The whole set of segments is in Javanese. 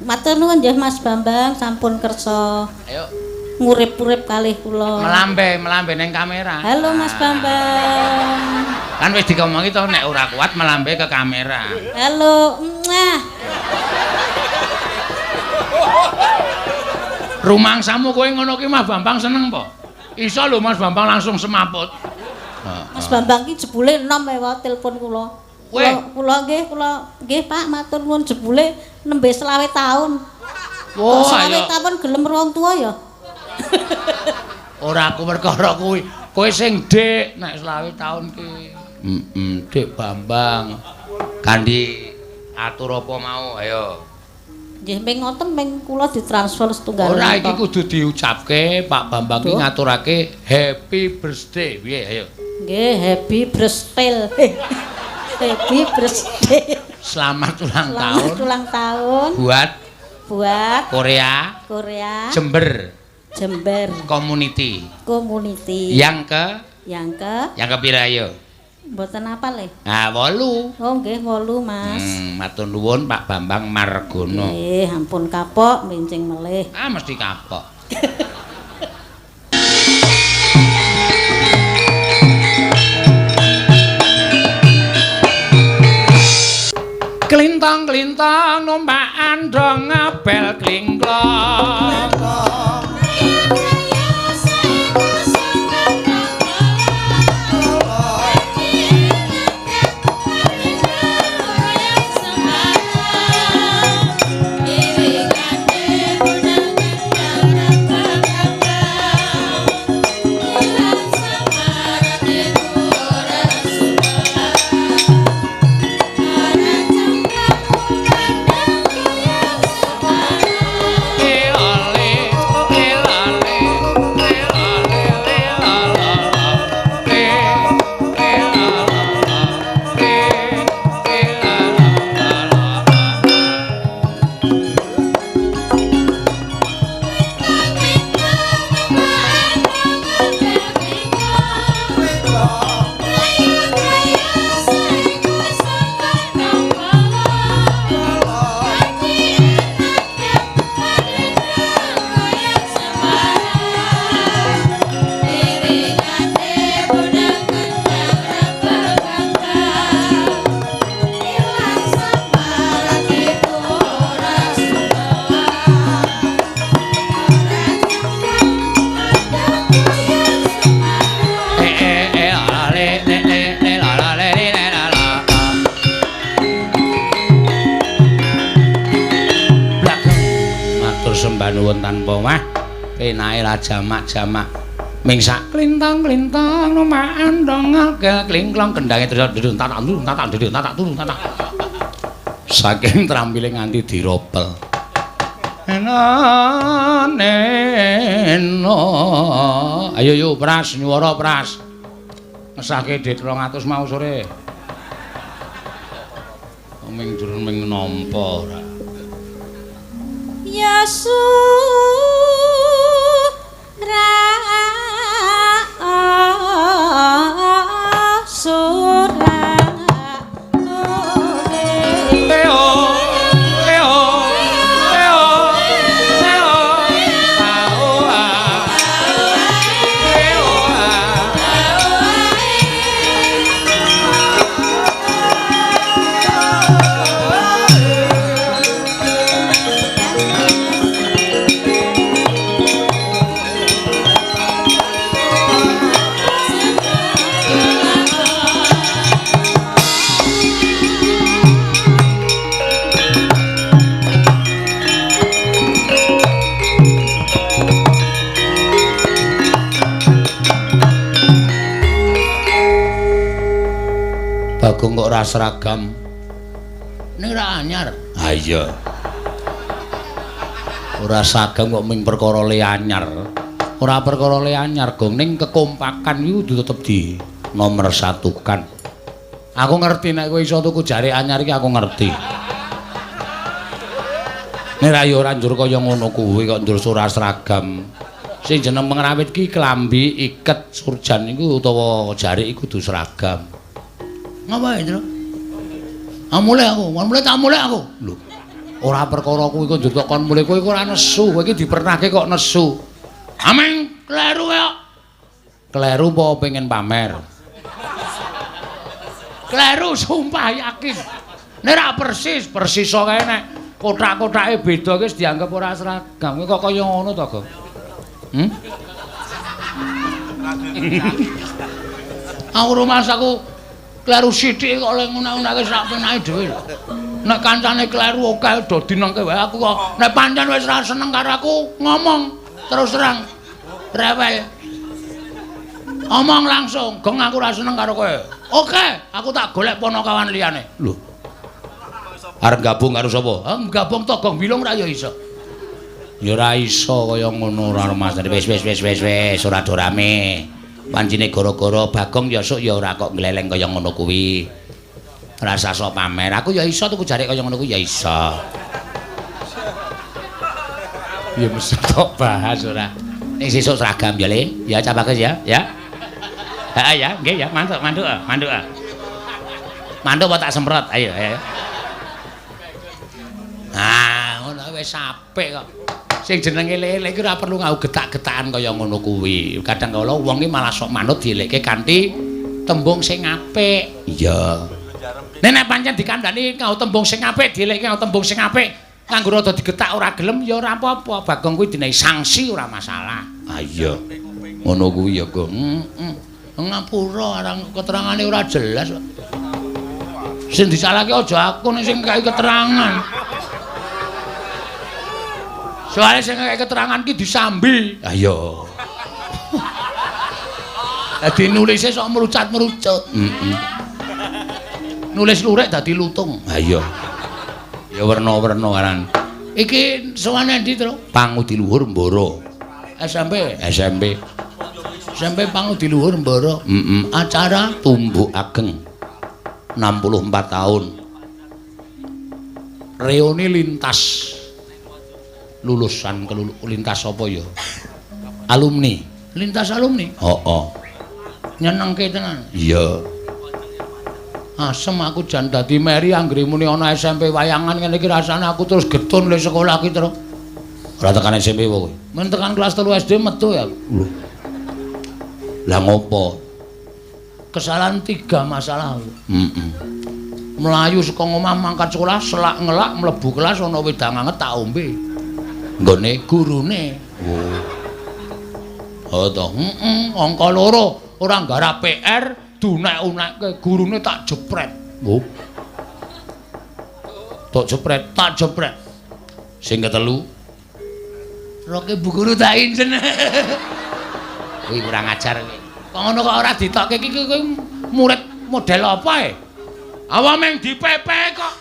Matur nuwun nggih Mas Bambang sampun kersa. Ayo ngurip-urip kalih kula. Melambe, melambe ning kamera. Halo Mas Bambang. Kan wis dikomongi to nek ora kuat melambe ke kamera. Halo, muah. Rumangsamu kowe ngono ki Mas Bambang seneng po? Iso lho Mas Bambang langsung semaput. Mas Bambang ki jebule enom ewa telepon kula. Kula nggih, kula nggih Pak matur nuwun jebule nembe 25 taun. Wah, 25 taun gelem wong tuwa ya. Ora aku perkara kuwi. Kowe sing Dik nek 25 taun ki. Heeh, Dik Bambang. Kandi atur apa mau? Ayo. Nggih ming ngoten ming kula ditransfer setunggal. Ora iki kudu diucapke Pak Bambang ki ngaturake happy birthday. Piye ayo. Nggih, happy birthday. Happy birthday. Selamat ulang tahun. Selamat ulang tahun buat Korea Jember. Jember Community. Community. Yang ke pira ayo? Mboten apal le. Ah, 8. Oh nggih 8 Mas. Matur nuwun Pak Bambang Margono. Nggih, ampun kapok mencing melih. Ah, mesti kapok. Klintang-klintang numpak andong ngabel klingklong. Nuwun tanpa wah penake lah jamak-jamak ming sak klintang-klintang numpak andong ngel klingklong kendhange terus nduduk tatak nduduk tatak nduduk tatak turun tatak saking trampile nganti diropel eno ayo yo Pras nyuwara Pras ngesahke dhit 200 mau sore ming jur ming nampa ora. Ya Bagong kok ora seragam. Ning ora anyar. Ha iya. Ora seragam kok ming perkara le anyar. Ora perkara le anyar, Gong, ning kekompakan iki kudu tetep di nomor satukan. Aku ngerti nek kowe iso tuku jare anyar iki aku ngerti. Nek ra ya ora njur kaya ngono kuwi kok njur ora seragam. Sing jeneng pengrawit ki klambi iket surjan iku utawa jarik iku kudu seragam. Ngapa ya, Tru? Ah mulai aku, mulai tak mulai aku. Lho. Ora perkara kuwi kok njuk kon mulih kowe ora nesu, kowe iki dipernahke kok nesu. Ameng kleru kok. Kleru apa pengen pamer? Kleru sumpah yakin. Nek ra persis, persis kae nek kotak-kotake beda wis dianggep ora seragam. Kowe kok kaya ngono to, Gong? Aku rumasaku kleru sithik kok oleh ngunak-unake sak penake dhewe. Nek kancane kleru akeh do dinengke wae aku kok. Nek pancen wis ra seneng karo aku ngomong terus terang. Rewel. Omong langsung, Gong aku ra seneng karo kowe. Oke, aku tak golek ponokawan liyane. Lho. Arep gabung karo sapa? Ah, gabung to Gong Bilung ra ya iso. Ya ora iso kaya ngono ora Mas. Wis wis wis wis wis ora do rame. Pancine gara-gara Bagong ya sok ya ora kok ngleleng kaya ngono kuwi. Rasa sok pamer. Aku ya iso tuku jarik kaya ngono kuwi ya iso. Ya mesti tok bahas ora. Ning sesuk seragam ya, Le. Ya cah bagus ya, ya. Heeh ya, nggih ya, mantuk mantuk mantuk. Mantuk apa tak semprot? Ayo ayo. Nah, ngono wis apik kok. Sing jenenge lele iki ora perlu ngau getak-getakan kaya ngono kuwi. Kadang kala wong iki malah sok manut dielekke kanthi tembung sing apik. Iya. Nek nek pancen dikandhani ngau tembung sing apik, dielekke ngau tembung sing apik, nganggo rada digetak ora gelem ya ora apa-apa. Bagong kuwi dinehi sanksi ora masalah. Ah iya. Ngono kuwi ya, Gong. Heeh. Ngapura arang keterangane ora jelas kok. Sing disalahke aja aku nek sing kei keterangan. Soale sing kei keterangan ki disambi. Ah iya. Dadi nulise sok merucat-merucut. Heeh. Nulis lurik dadi lutung. Ah iya. Ya werna-werna aran. Iki sowane endi, Tru? Pangudi Luhur Mboro. SMP, SMP. SMP Pangudi Luhur Mboro. Heeh. Acara Tumbuk Ageng. 64 tahun. Reuni lintas lulusan lintas apa ya? Alumni. Lintas alumni. Heeh. Nyenengke tenan. Iya. Asem aku jan dadi meri anggere muni ana SMP wayangan ngene iki rasane aku terus getun le sekolah ki terus. Ora tekan SMP apa kowe? Men tekan kelas 3 SD metu ya. Lho. Lah ngopo? Kesalahan 3 masalah aku. Heeh. Melayu saka omah mangkat sekolah selak ngelak mlebu kelas ana wedang anget tak ombe. Nggone gurune. Oh. Oh to, heeh, angka 2 ora nggarap PR dunek-unekke gurune tak jepret. Oh. Tak jepret, tak jepret. Sing ketelu roke bu guru tak injen. Kuwi kurang ajar kowe. Kok ngono kok ora ditokke iki kowe murid model apa e? Awak meng dipepe kok.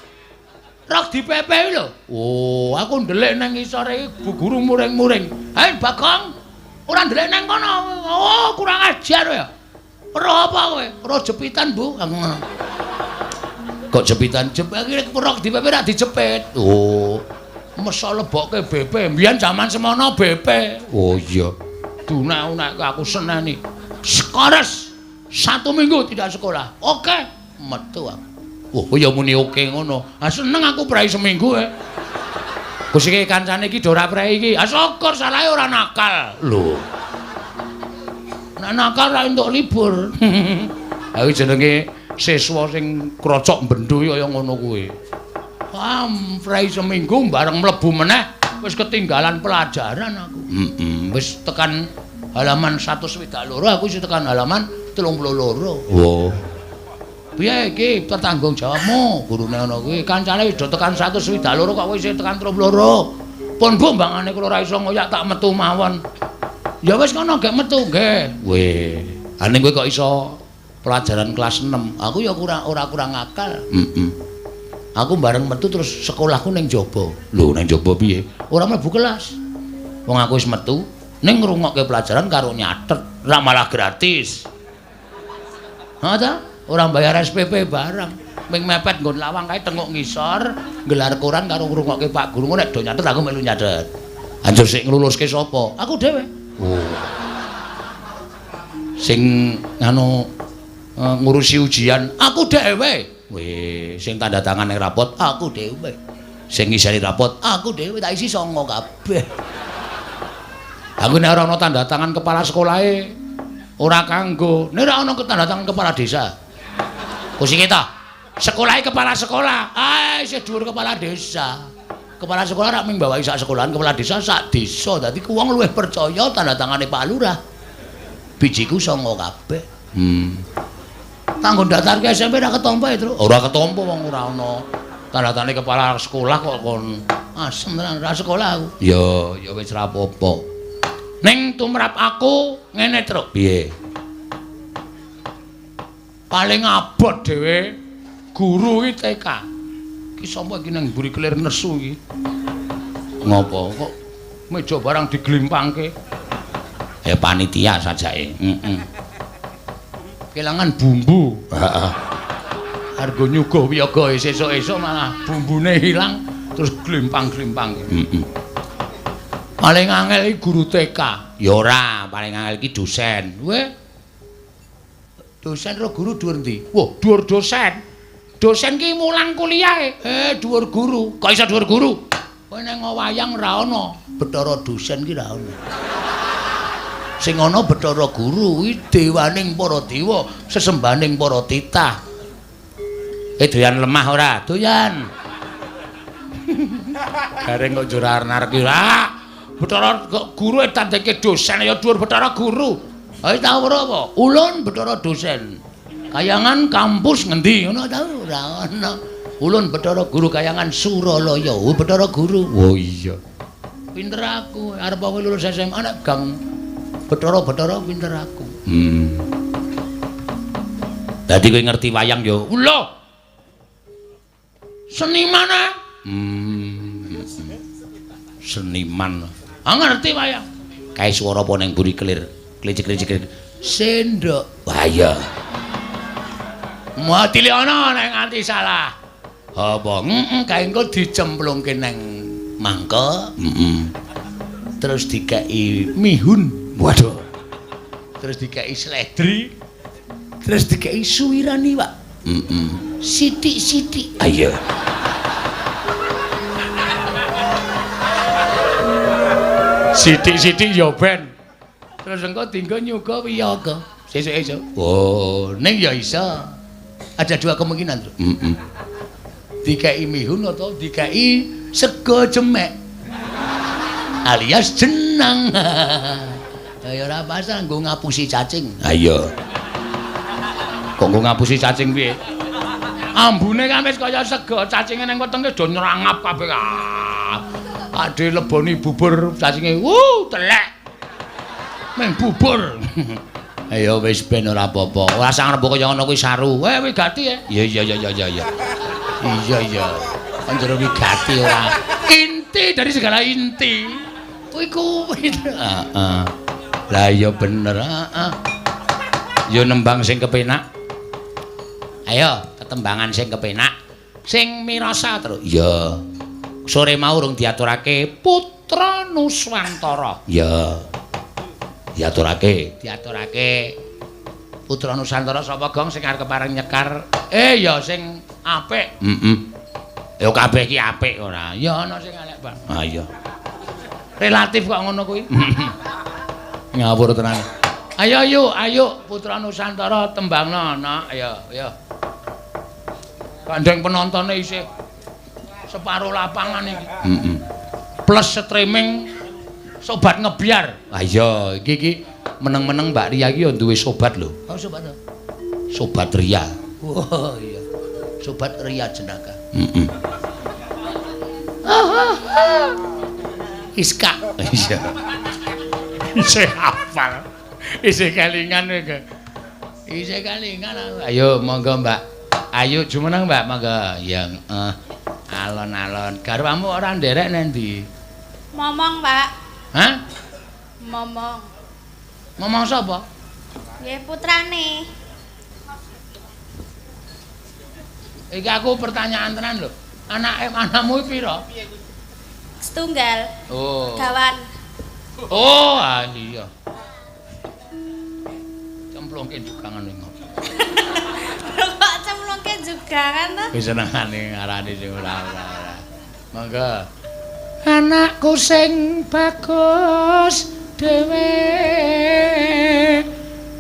Rok dipepe lho. Oh, aku ndelik nang ngisore bu guru muring-muring. Hei Bagong, ora ndelik nang kono. Oh, kurang ajar ya. Roh apa kowe? Roh jepitan, Bu. Aku ngono. Kok jepitan? Jepit rok dipepe ra dijepit. Oh. Mesa lebokke BP. Mbiyen jaman semono BP. Oh iya. Dunek-unekke aku seneni. Skores 1 minggu tidak sekolah. Oke, metu aku. Wah, ya muni oke ngono. Ah seneng aku prei seminggu e. Gus iki kancane iki do ora prei iki. Ah syukur salahe ora nakal. Lho. Nek nakal ra entuk libur. Ha iki jenenge siswa sing krocok bendho kaya ngono kuwi. Ah, prei seminggu bareng mlebu meneh wis ketinggalan pelajaran aku. Heeh, wis tekan halaman 122 aku wis tekan halaman 32. Oh. Piye iki pertanggung jawabmu? Gurune ngono kuwi. Kancane wis do tekan 122 kok kowe isih tekan 32. Pun Bu mbangane kula ora iso ngoyak tak metu mawon. Ya wis ngono gek metu nggih. Weh, ha ning kowe kok iso pelajaran kelas 6. Aku ya kurang ora kurang akal. Heeh. Aku bareng metu terus sekolahku ning jaba. Lho ning jaba piye? Ora mlebu kelas. Wong aku wis metu ning ngrungokke pelajaran karo nyatet, ra malah gratis. Ha ta? Ora bayar SPP bareng. Ming mepet nggon lawang kae tenguk ngisor, nggelar koran karo ngrungokke Pak Guru nek do nyatet aku melu nyatet. Anjur sik ngluluske sapa? Aku dhewe. Oh. Sing anu ngurusi ujian aku dhewe. Weh, sing tanda tangan ning rapot aku dhewe. Sing ngiseni rapot, aku dhewe tak isi 9 kabeh. Aku nek ora ana tanda tangan kepala sekolahe ora kanggo. Nek ora ana tanda tangan kepala desa. Kusike ta? Sekolahe kepala sekolah. Ah, isih dhuwur kepala desa. Kepala sekolah rak ming bawahi sak sekolahan, kepala desa sak desa. Dadi ku wong luwih percaya tanda tangane Pak Lurah. Bijiku 9 kabeh. Tanggo daftar ke SMP ora ketampa ya, Truk. Ora ketampa wong ora ana tanda tangane kepala sekolah kok kon asem tenan ora sekolah aku. Ya, ya wis ora apa-apa. Ning tumrap aku ngene, Truk. Piye? Paling abot dhewe guru iki TK. Iki sapa iki nang mburi kelir nesu iki? Ngopo kok meja barang diglimpangke? Ya panitia sajake. Heeh. Kelangan bumbu. Heeh. Argo nyuguh wiyaga esuk-esuk malah bumbune ilang terus glimpang-glimpang. Heeh. Paling angel iki guru TK. Ya ora, paling angel iki dosen. Weh. Dosen ro guru dhuwur ndi? Wah, dhuwur dosen. Dosen ki mulang kuliahe. Dhuwur guru. Kok iso dhuwur guru? Kowe nang wayang ora ana Bathara dosen ki ora ana. Sing ana Bathara guru kuwi dewaning para dewa, sesembahaning para titah. Doyan lemah ora? Doyan. Gareng kok njur arep ora. Bathara guru tandeke dosen ya dhuwur Bathara guru. Ayo tau ora apa? Ulun Bathara dosen. Kayangan kampus ngendi ngono tau ora ana. Ulun Bathara guru kayangan Suralaya. Oh Bathara guru. Oh iya. Pinter aku arep kowe lulus SMA nek gang Bathara-bathara pinter aku. Dadi kowe ngerti wayang ya. Lho. Seniman ah. Seniman. Ah ngerti wayang. Kae swara apa ning mburi kelir? Klicik-klicik. Sendok. Wah iya. Mati ana nek nganti salah. Apa? Heeh, kae engko dicemplungke nang mangkok. Heeh. Terus dikeki mihun. Waduh. Terus dikeki seledri. Terus dikeki suwiran iwak. Heeh. Sithik-sithik. Ayo. Sithik-sithik ya ben. Terus engko dinggo nyuga wiyaga. Sesuk-esuk. Oh, ning ya iso. Ada dua kemungkinan, Truk. Heeh. Dikeki mihun atau dikeki sego jemek. Alias jenang. Ya ora pasal nggo ngapusi cacing. Ha iya. Kok nggo ngapusi cacing piye? Ambune kan wis kaya sego, cacinge nang wetenge do nyerangap kabeh. Ade leboni bubur cacinge, wuh, telek. Meng bubur. Ayo wis ben ora apa-apa. Ora sang rembug kaya ngono kuwi saru. Weh wigati ya. Iya iya iya iya iya. Iya iya. Kan jero wigati ora. Inti dari segala inti. Kuwi kuwi. Heeh. Lah iya bener, heeh. Ya nembang sing kepenak. Ayo, ketembangan sing kepenak. Sing mirasa terus. Iya. Sore mau urung diaturake Putra Nuswantara. Iya. Diaturake, diaturake. Putra Nusantara sapa gong sing arep kepareng nyekar? Ya sing apik. Heeh. Ya kabeh iki apik ora? Ya ana sing elek, Bang. Ah iya. Relatif kok ngono kuwi. Ngawur tenan. Ayo ayo ayo Putra Nusantara tembangno ana. Ayo ayo. Gandeng penontone isih separo lapangan iki. Heeh. Plus streaming sobat ngebiar. Ah iya, iki iki meneng-meneng Mbak Ria iki ya duwe sobat lho. Oh, sobat. Sobat Ria. Oh iya. Sobat Ria jenaka. Heeh. Iska. Iya. Isih hafal. Isih kelingan iki. Isih kelingan. Ayo monggo Mbak. Ayo jumeneng Mbak, monggo. Ya, heeh. Alon-alon. Garwamu ora nderek nang ndi? Momong, Pak. Hah? Momong. Momong sapa? Nggih putrane. Iki aku pertanyaan tenan lho. Anake anakmu iki pira? Setunggal. Oh. Gawan. Oh, ah iya. Cemplungke jugangan ning ngopo? Kok cemplungke jugangan to? Wis senengane ngarani sing ora-ora. Mangga. Anakku sing bagus dhewe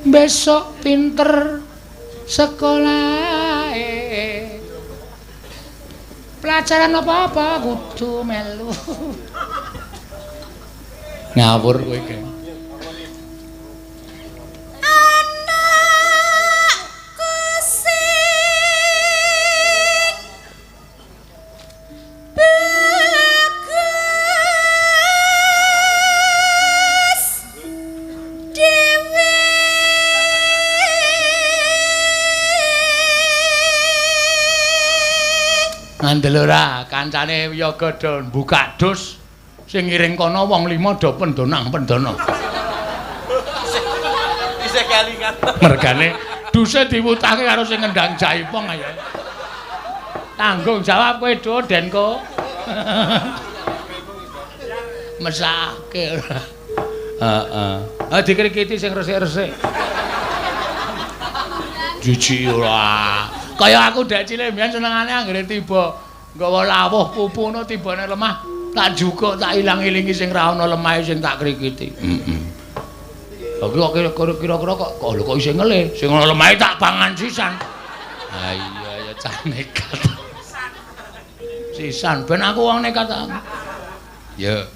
besok pinter sekolahe. Pelajaran apa-apa kudu melu. Ngawur kowe iki. Anakku sing bagus dhewe Ngandel ora kancane yoga do buka dus sing ngiring kono wong 5 do pendonang pendana. Isih kelingan. Mergane duse diwutake karo sing ngendang jaipong ayo. Tanggung jawab kowe do Denko. Mesake ora. Heeh. Ah dikrikiti sing resik-resik. Jijik ora. Kaya aku dek cilik mbiyen senengane anggere tiba nggawa lawuh pupu ngono tibane lemah tak jukuk tak ilang-ilingi sing ra ana lemahe sing tak krikiti. Heeh. Lha kok kira-kira kok lho kok isih ngelih sing ana lemahe tak pangan sisan. Ha iya ya cah nekat. Sisan ben aku wong nekat aku. Ya.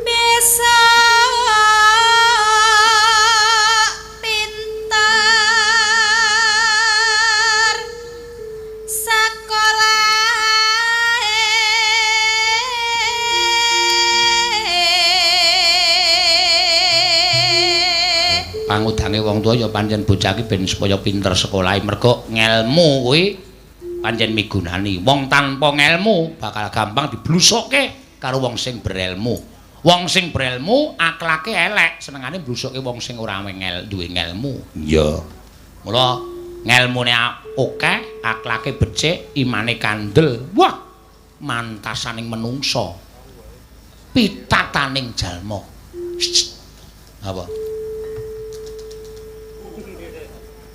Besok pinter sekolahe. Pangudange wong tuwa ya pancen bocah iki ben supaya pinter sekolahe mergo ngelmu kuwi pancen migunani. Wong tanpa ngelmu bakal gampang diblusukke karo wong sing berelmu. Wong sing berelmu akhlake elek, senengane mblusukke wong sing ora duwe ngelmu. Iya. Mula ngelmune akeh, akhlake becik, imane kandel. Wah, mantasaning menungsa. Pitataning jalma. Apa?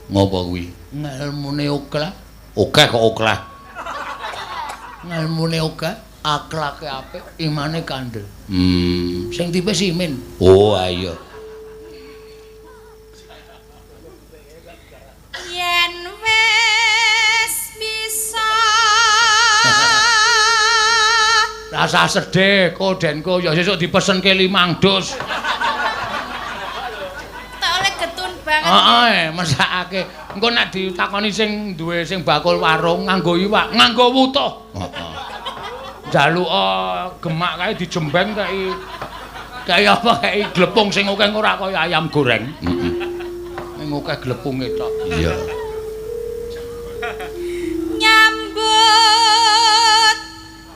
Ngopo kuwi? Ngelmune akeh. Akeh kok akeh. Ngelmune akeh, akhlake apik, imane kandel. Sing tipe Simin. Oh, ayo. Yen wis bisa. Rasa sedih ko Denko ya sesuk dipesenke 5 dus. Tak oleh getun banget. Heeh, mesakake. Engko nek ditakoni sing duwe sing bakul warung nganggo iwak, nganggo wutuh. Heeh. Njaluk gemak kae dijembeng kae kae apa kae glepung sing akeh ora kaya ayam goreng. Heeh. Ning akeh glepunge tok. Iya. Nyambut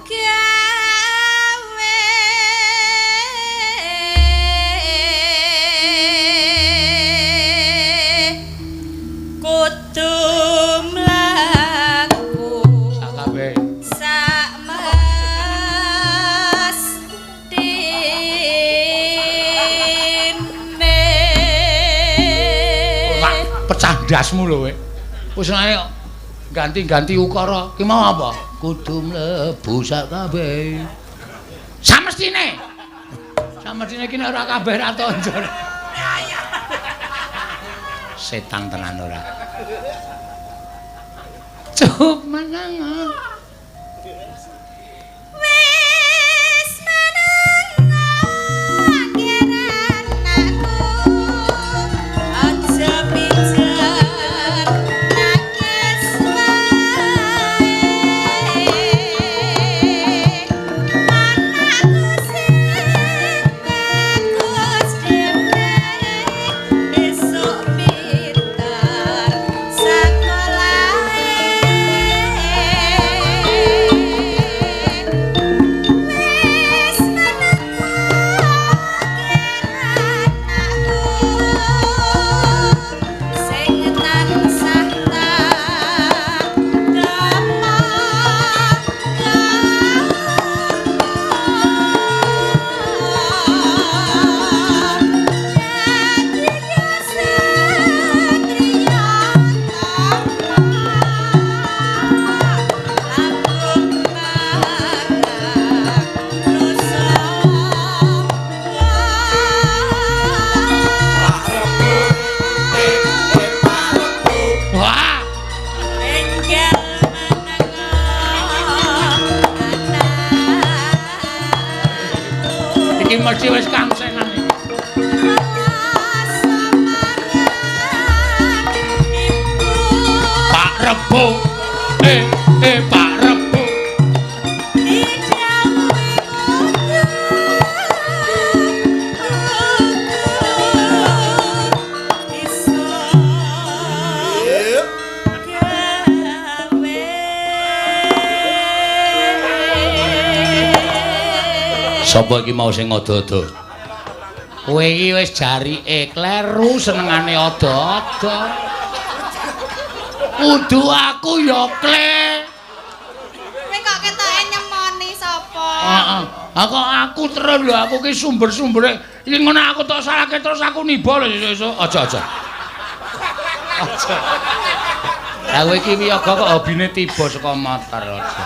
gawe kudu mlaku sak kabeh sak mestine. Pecah ndasmu lho kowe. Wis ae ganti-ganti ukara. Ki mau apa? Kudu mlebu sak kabeh. Samestine. Samestine ki nek ora kabeh ra tonjon. Setan tenan ora. Cup menang. Wis menang anakku aja pijer nangis wae. Anakku sing bagus dhewe besok pinter sekolahe. Iki mesti wis kangsenan iki. Pak Rebo. Pak Rebo. Sapa iki mau sing ada-ada? Kowe iki wis jarike kleru senengane ada-ada. Kudu aku ya kle. Kowe kok ketoke nyemoni sapa? Heeh. Ha kok aku terus lho, aku ki sumber-sumbere. Iki ngono aku tok salahke terus aku niba lho sesuk-esuk. Aja aja. Aja. Lah kowe iki wiyaga kok hobine tiba saka motor aja.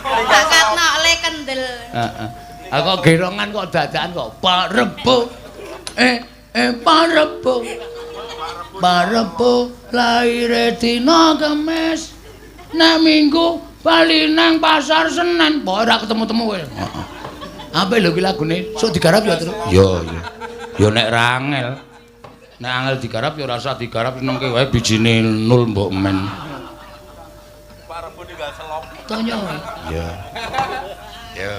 Bakat nok le kendel. Heeh. Ah kok gerongan kok dadakan kok Pak Rebo. Pak Rebo. Pak Rebo laire dina Kamis. Nek Minggu bali nang pasar Senen. Pokoke ora ketemu-temu kowe. Heeh. Apik lho ki lagune. Sok digarap ya, Tru. Yo yo. Yo nek ra angel. Nek angel digarap ya ora usah digarap, senengke wae bijine nul mbok men. Pak Rebo tinggal selop. Tanya wae. Iya. Ya.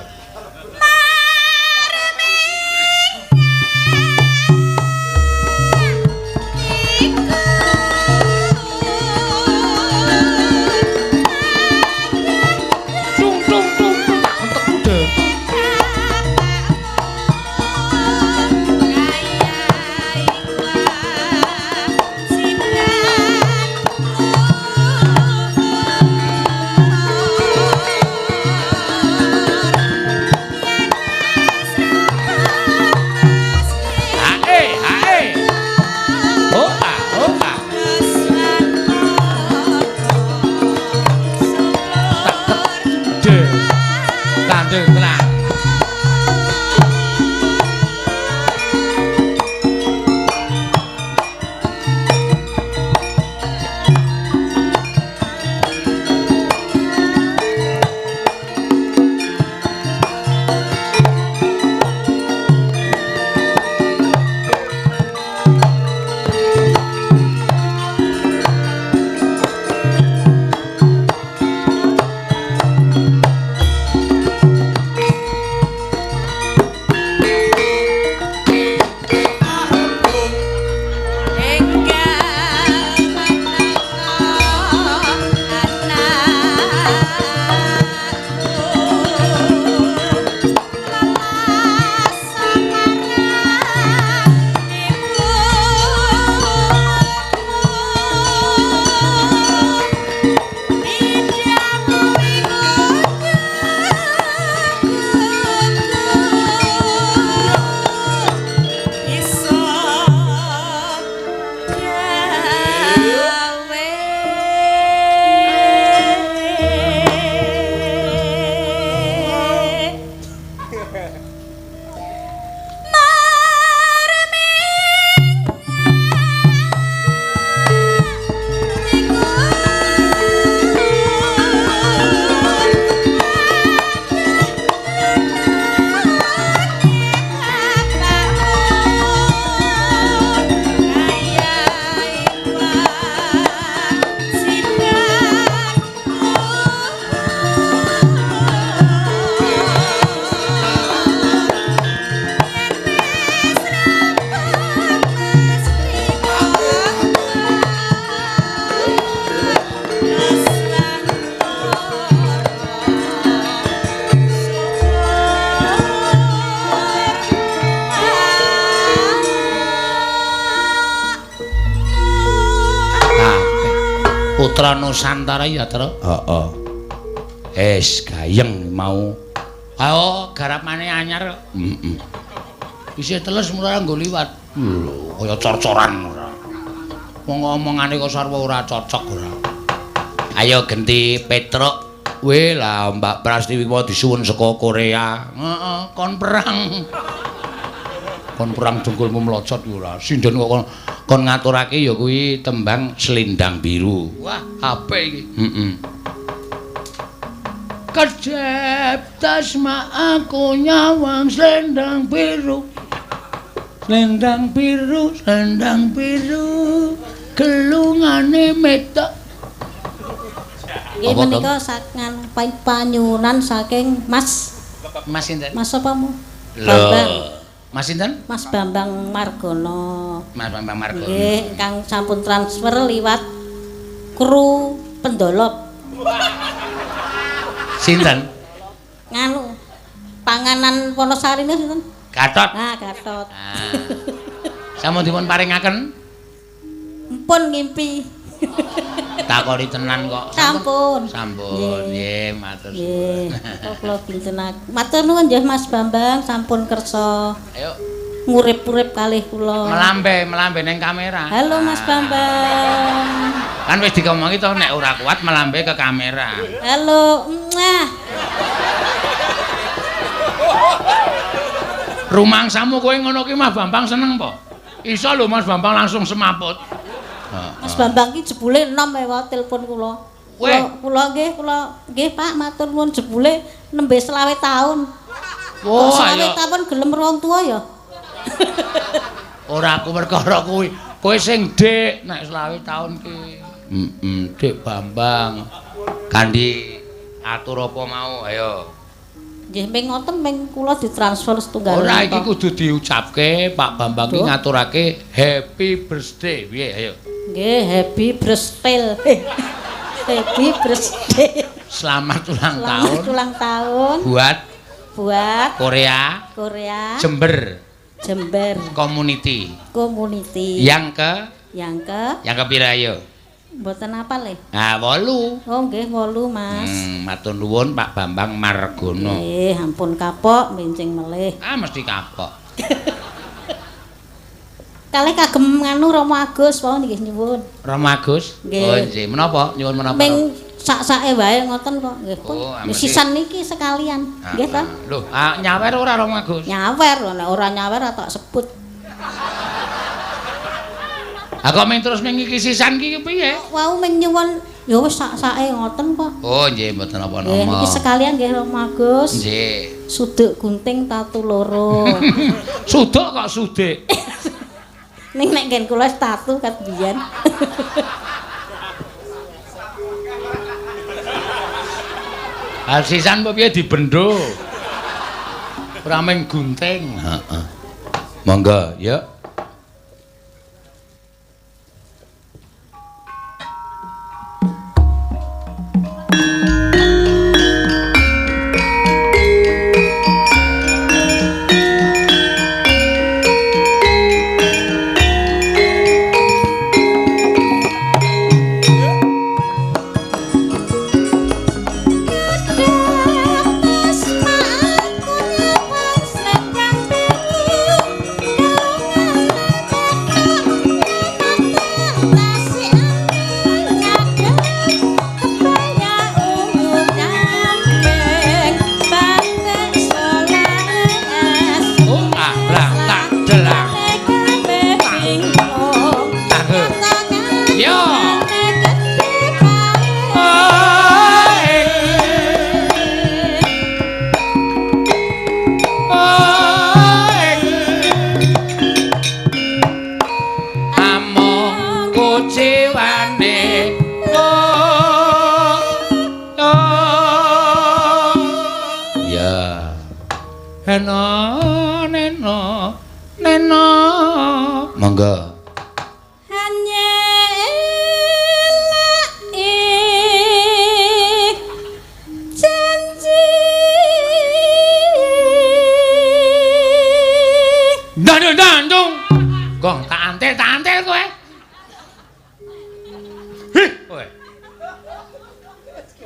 Tung tung tung tung tak entek kuda. Hae hae. Oh ah oh ah. De. Kandel tenan. Putra Nusantara ya, Tru? Heeh. Es gayeng mau. Ayo garapane anyar kok. Heeh. Isih teles murah nggo liwat. Lho, kaya cor-coran ora. Wong omongane kok sarwa ora cocok ora. Ayo genti Petruk. Weh lah Mbak Prastiwi mau disuwun saka Korea. Heeh, kon perang. Kon perang dengkulmu mlocot kuwi ora. Sinden kok kon ngaturake ya kuwi tembang Selendang Biru. Wah, apik iki. Heeh. Kejep tasma aku nyawang selendang biru. Selendang biru, selendang biru, gelungane metok. Nggih menika saking panyuwunan saking Mas. Mas sinten? Mas apa mu? Bambang. Mas sinten? Mas Bambang Margono. Mas Bambang Margono. Nggih, ingkang sampun transfer liwat kru pendolop. Sinten? Nganu panganan Wonosari niku sinten? Gatot. Ah, Gatot. Ah. Sampun dipun paringaken? Mpun ngimpi. Takoni tenan kok. Sampun. Sampun, nggih, matur suwun. Nggih, kula kintenaken. Matur nuwun nggih Mas Bambang, sampun kersa. Ayo ngurip-urip kalih kula. Melambe, melambe ning kamera. Halo Mas Bambang. Kan wis dikomongi to nek ora kuat melambe ke kamera. Halo, muah. Rumangsamu kowe ngono ki Mas Bambang seneng po? Iso lho Mas Bambang langsung semaput. Mas Bambang ki jebule enom wae telepon kula. Kula nggih, kula nggih Pak matur nuwun jebule nembe 25 taun. Wah, 25 taun gelem wong tuwa ya. Ora aku perkara kuwi. Kowe sing Dik nek 25 taun ki. Heeh, Dik Bambang. Kandi atur apa mau ayo. Nggih ming ngoten ming kula ditransfer setunggal. Ora iki kudu diucapke Pak Bambang ki ngaturake happy birthday. Piye ayo. Nggih, happy birthday. Happy birthday. Selamat ulang tahun. Selamat ulang tahun buat Korea. Korea. Jember. Jember. Community. Community. Yang ke pira ayo? Mboten apal le. Ah, 8. Oh nggih 8 Mas. Matur nuwun Pak Bambang Margono. Nggih, ampun kapok mincing melih. Ah, mesti kapok. Kalih kagem nganu Rama Agus wau nggih nyuwun. Rama Agus? Nggih. Oh nggih, menapa? Nyuwun menapa? Ming sak-sake wae ngoten kok nggih pun. Oh, sisan niki sekalian. Nggih ta? Lho, nyawer ora Rama Agus? Nyawer, nek ora nyawer tak sebut. Ah kok ming terus ming iki sisan iki piye? Wau ming nyuwun ya wis sak-sake ngoten kok. Oh nggih mboten napa-napa. Nggih niki sekalian nggih Rama Agus. Nggih. Suduk gunting tatu loro. Suduk kok sudik. Ning nek nggen kula tatu kat biyen. Ah sisan apa piye dibendo? Ora ming gunting. Heeh. Monggo, yuk. Neno, neno, monggo. Hanya janji. Dandung, dandung. Gong tak antel kowe. Hih, kowe.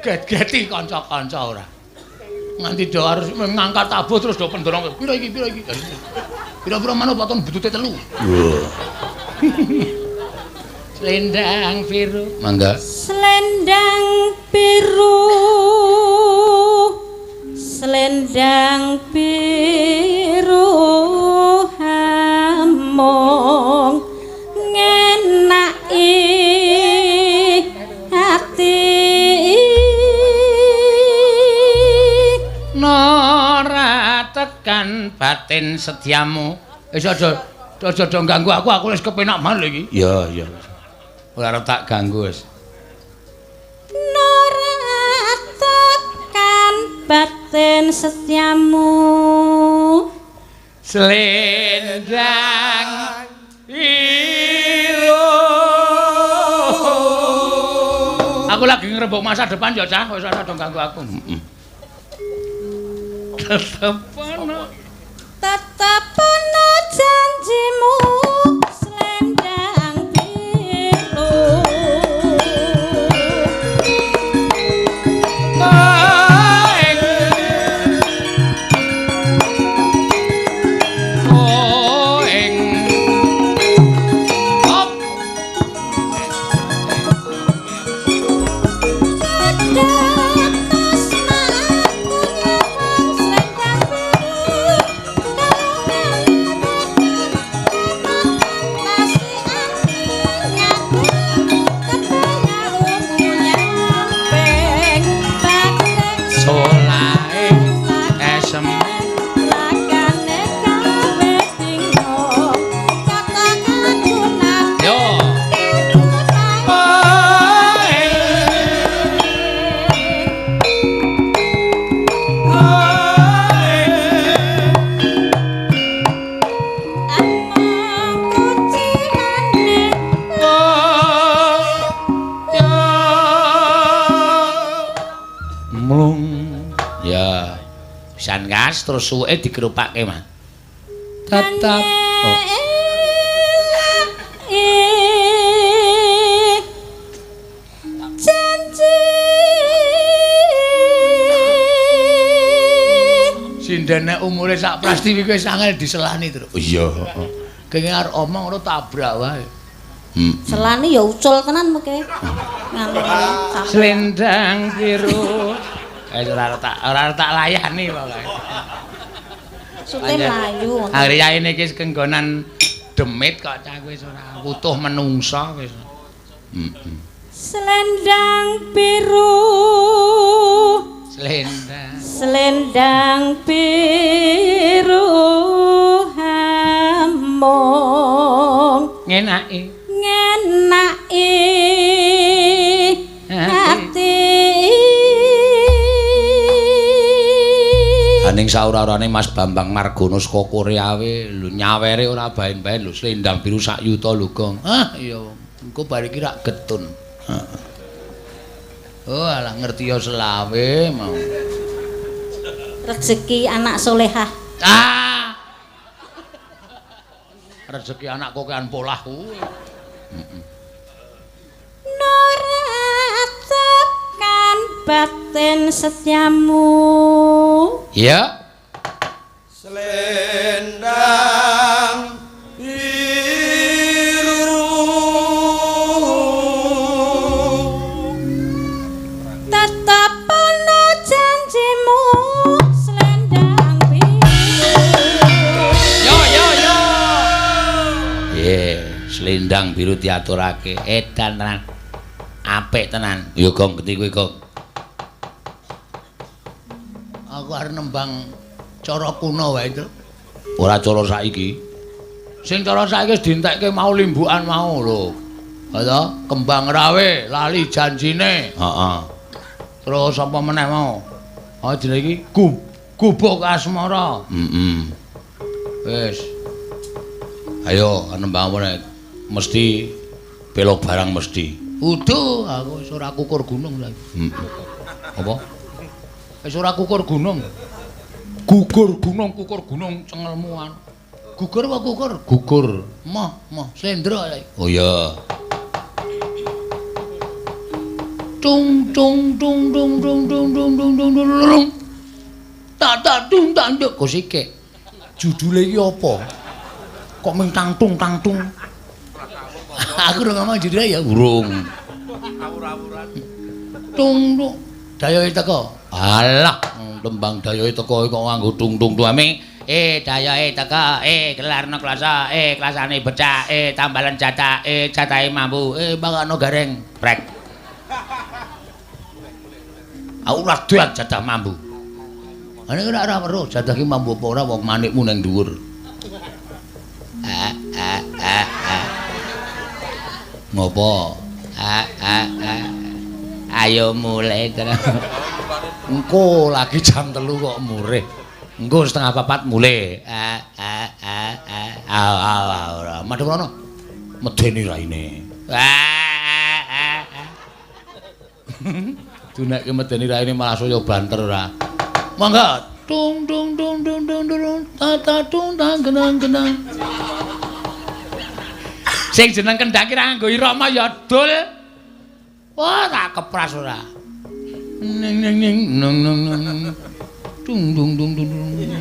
Get-geti kanca-kanca ora. Nganti do harus ngangkat tabuh terus do pendorong. Piro iki, piro iki. Piro-piro manuk poton butute 3. Selendang biru. Mangga. Selendang biru. Selendang biru hamong ngenaki hati. Nora tekan batin setiamu. Wis aja aja do ganggu aku, aku wis kepenak banget lho iki. Iya, iya. Ora arep tak ganggu wis. Nora tekan batin setiamu. Selendang biru. Aku lagi ngrembug masa depan ya, Cah. Wis ora do ganggu aku. Heeh. Tetep ana. Tetep ana janjimu selendang biru. Terus suweke digerupake, Mas. Tetap oh. Janji sindene umure sak Prastiwi kuwi wis angel diselani, Tru. Iya, heeh. Kene arep omong ora tabrak wae. Selani ya ucul tenan meke. Selendang biru. Ora tak layani pokoke. Sute mlayu. Arya iki kenggonan demit kok cah wis ora wutuh menungsa wis. Heeh. Selendang biru. Selendang. Selendang biru hamong. Ngenaki. Ngenaki ati. Ning saura-urane Mas Bambang Margono saka Korea we lho nyawere ora baen-baen lho selendang biru sak yuta lho Gong. Ah iya engko bar iki rak getun. Heeh. Oh alah ngerti ya selawe mau. Rezeki anak solehah. Ah. Rezeki anak kokean polah kuwi. Heeh. Nora tekan batin setiamu. Iya. Selendang biru. Tetep ana janjimu selendang biru. Yo yo yo. Ye, selendang biru diaturake. Edan tenan. Apik tenan. Ya Gong, genti kowe Gong. Aku arep nembang cara kuno wae, Tru. Ora cara saiki. Sing cara saiki wis dientekke mau limbukan mau lho. Ha to, kembang rawe lali janjine. Heeh. Terus apa meneh mau? Oh jenenge iki gubuk asmara. Heeh. Wis. Ayo nembang apa nek mesti belok barang mesti. Uduh, aku wis ora kukur gunung saiki. Heeh. Apa? Wis ora kukur gunung. Gugur gunung, kukur gunung cengelmu anu. Gugur apa kukur? Gugur. Moh, moh, slendro saiki. Oh iya. Tung tung tung tung tung tung tung tung tung tung. Tak tak tung tak nduk go sikik. Judule iki apa? Kok ming tang tung tang tung. Aku urung ngomong judule ya urung. Awur-awuran. Tung tung dayohe teko. Alah, tembang dayohe teko kok nganggo tung tung tung ame. Dayohe teko, gelarno klasa, klasane becak, tambalan jatah, jatahe mambu, mangano gareng. Prek. Aku ora doyan jatah mambu. Ana ora ora weruh jadah ki mambu apa ora wong manikmu ning dhuwur. Ah ah ah ah. Ngopo? Ah ah ah. Ayo mulai terus. Engko lagi jam 3 kok murih. Engko 3:30 mulai. Ah ah ah ah. Ah ah ora. Madhep rono. Medeni raine. Ah ah ah. Dunekke medeni raine malah saya banter ora. Monggo. Dung dung dung dung dung dung ta ta dung tang genang genang. Sing jeneng kendang ki ra nganggo irama ya dul. Wah, tak kepras ora. Ning ning ning nang nang nang. Dung dung dung dung dung.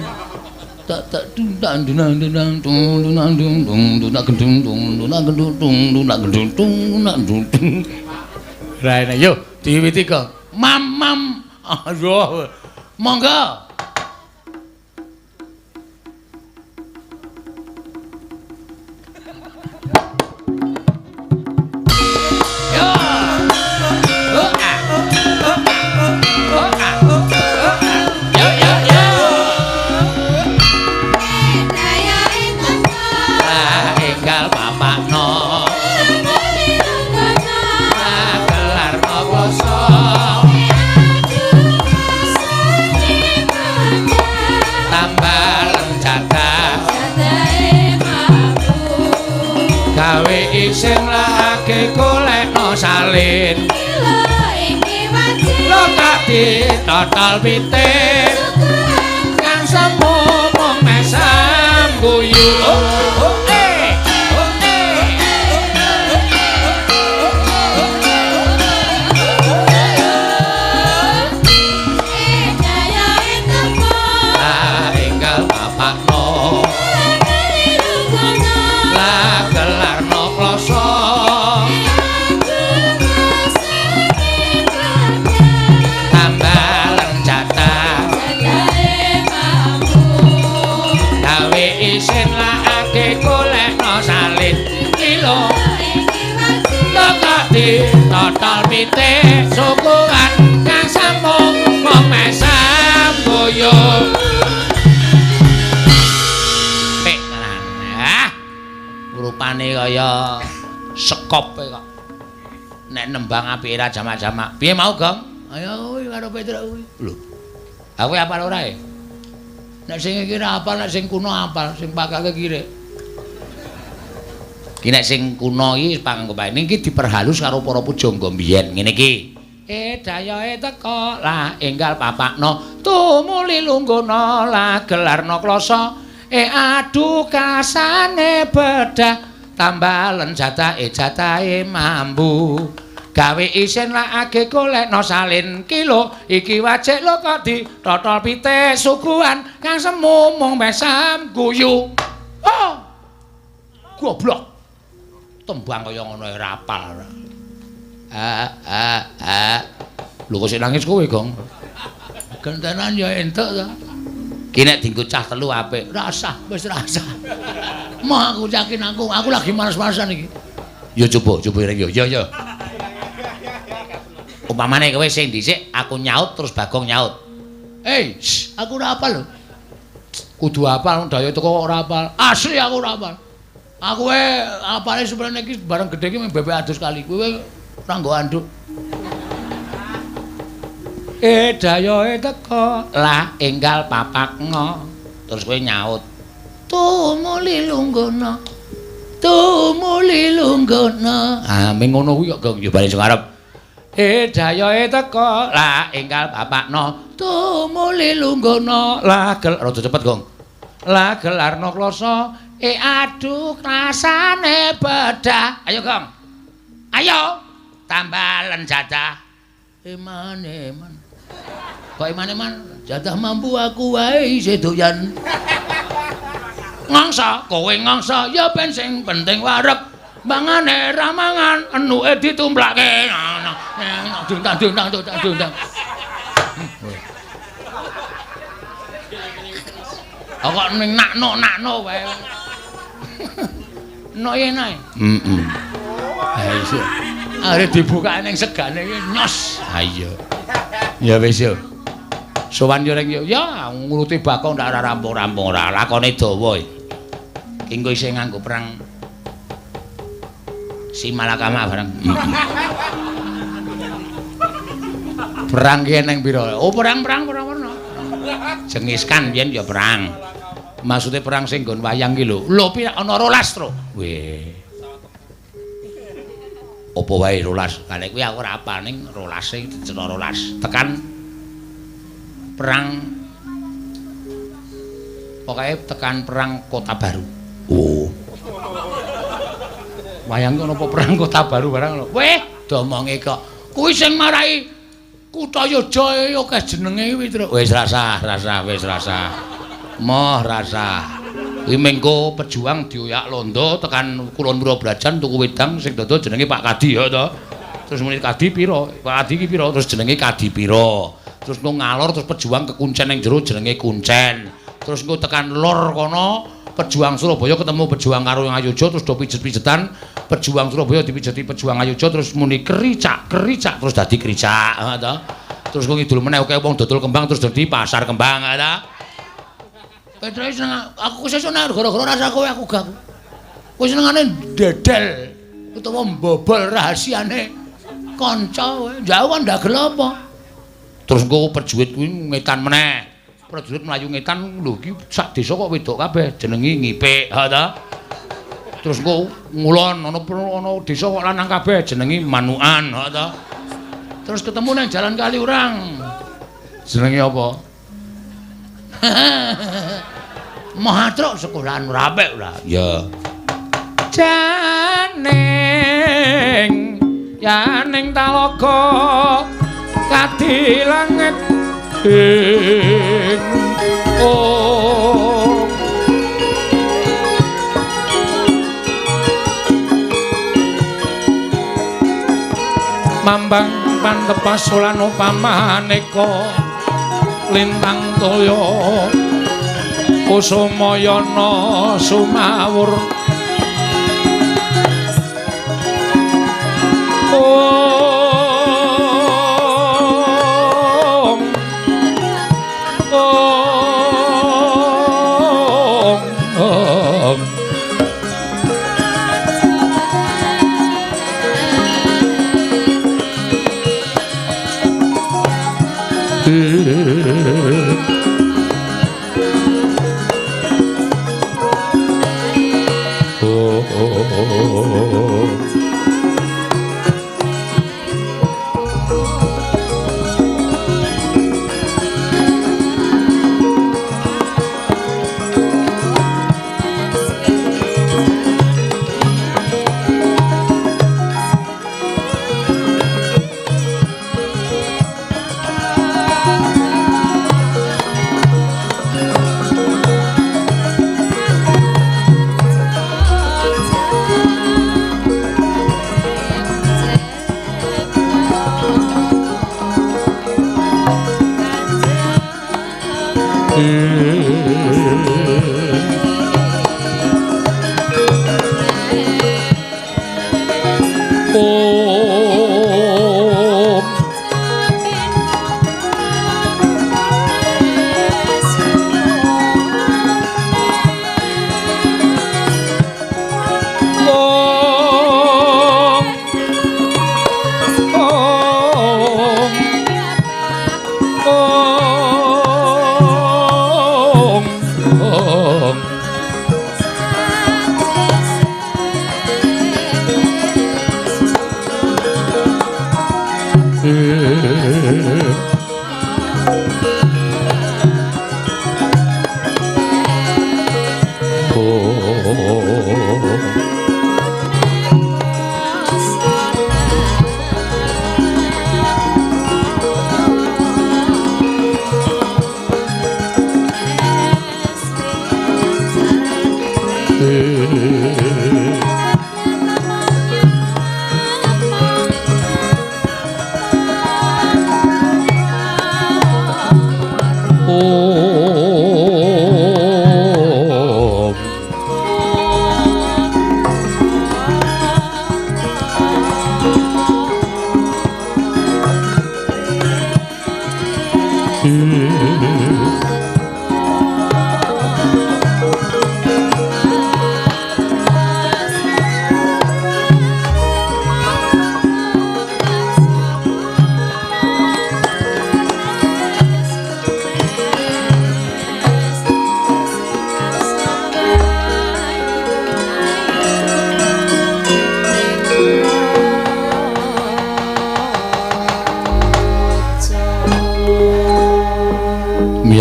Tak tak dung tak dung dung dung dung dung dung dung dung dung dung dung dung dung dung dung dung dung dung. Raine yo diwiwiti kok. Mam mam. Aduh. Monggo. Yo. Oh ah. Oh ah. Yo yo yo. Ah, enggal bapakno. Ah, gelarno kloso. Tambah jadah gawe isin lagi golekno salin lho tak ditotol pitik kang semu mung mesem guyu. Oh oh eh oh eh. Ah, enggal bapakno lah gelarno kloso tambah jatah gawe isin lagi golekno salin kilo lho kok ditotol pitik sukuan kang semu mung mesem guyu. Pik tenan. Ah. Rupane kaya sekop kok. Nek nembang apike ra jamak-jamak. Piye mau, Gong? Ayo kuwi karo Petruk kuwi. Lho. Aku apal ora e? Nek sing iki ora apal, nek sing kuno apal, sing pakake kirik. Ki nek sing kuno iki panganggo pae iki diperhalus karo para pujangga mbiyen ngene iki. Dayohe teka lah enggal papakno tumuli lungguhna lah gelarno kloso adu kasane bedah tambalen jatahe jatahe mambu gawe isin lak age golekno salin kilo iki wajik lho kok ditotol pitik suguhan kang semu mung mesam guyu. Oh goblok tembang kaya ngono ora apal. Ah ah ah. Lho kok sik nangis kowe, Gong? Gentenan ya entuk ta. Ki nek dienggo cah telu apik. Rasah, wis rasah. Mah aku yakin aku lagi males-malesan iki. Ya coba, coba reng yo. Yo yo. Umpamane kowe sing dhisik aku nyaut terus Bagong nyaut. Hei, aku ora apal lho. Kudu apal daya teko kok ora apal. Asli aku ora apal. Aku apale sebenarnya iki bareng gedhe iki mung bebek adus kali. Kowe ora nggo anduk. Dayohe teko lah enggal papakno. Terus kowe nyaut. Tumuli lungguhna. Tumuli lungguhna. Ah, ming ngono kuwi kok Gong yo bali sing arep. Dayohe teko lah enggal papakno. Tumuli lungguhna lah gel rada cepet Gong. Lah gelarno kloso. Aduh rasane bedah. Ayo Gong. Ayo tambalen jadah. Eman eman. Kok eman eman? Jadah mampu aku wae isih doyan. Ngangsa, kowe ngangsa ya ben sing penting wareg. Mangane ra mangan, enuke ditumplake. Dundang dundang dundang dundang. Kok ning nakno-nakno wae. Nok enak. Heeh. Ha iya. Arep dibuka ning segane iki nyos. Ha iya. Ya wis yo. Sowan yo ring ya nguruti bakong ndak ora rampung-rampung ora lakone dawa. Ki engko isih nganggo perang si Malakama bareng. Perang ki eneng pira? Oh perang-perang ora-ora. Jengiskan biyen ya perang. Maksude perang sing nggon wayang ki lho. Lho pira ana 12, Tru. Weh. Apa wae 12? Kale kuwi aku ora apal ning 12 e dicetha 12. Tekan perang pokoke tekan perang Kota Baru. Oh. Wayang ku napa perang Kota Baru barang lho. Weh, domonge kok. Kuwi sing marai Kutha Yoja akeh jenenge kuwi, Tru. Wis rasah, rasah, wis rasah. Moh rasah. Kuwi mengko pejuang dioyak londo tekan Kulon Purwobrajan tuku wedang sing dodol jenenge Pak Kadi ya to. Terus muni Kadi pira? Pak Kadi ki pira? Terus jenenge Kadi pira? Terus engko ngalor terus pejuang kekuncen ning jero jenenge Kuncen. Terus engko tekan lor kono pejuang Surabaya ketemu pejuang karo Ngayogya terus do pijet-pijetan, pejuang Surabaya dipijeti pejuang Ngayogya terus muni kericak, kericak terus dadi kericak, ha to. Terus engko ngidul meneh akeh wong dodol kembang terus dadi pasar kembang, ha ta. Petroke seneng aku sesuk nek gara-gara rasa kowe aku gak. Kowe senengane ndedel utawa mbobol rahasiane kanca kowe. Jauh kan ndagel apa? Terus engko perjurit kuwi ngetan meneh. Prajurit mlayu ngetan lho iki sak desa kok wedok kabeh jenenge ngipik, ha ta. Terus engko ngulon ana ana desa kok lanang kabeh jenenge manukan, ha ta. Terus ketemu nang jalan Kaliurang. Jenenge apa? Mahatruk sekolahan ora apik ora? Ya. Janing yaning talaga kadi langit ing om. Mambang pantepas lan upamaneka lintang toya kusumayana sumawur. Om Om Om. Oh, oh, oh, oh. Om.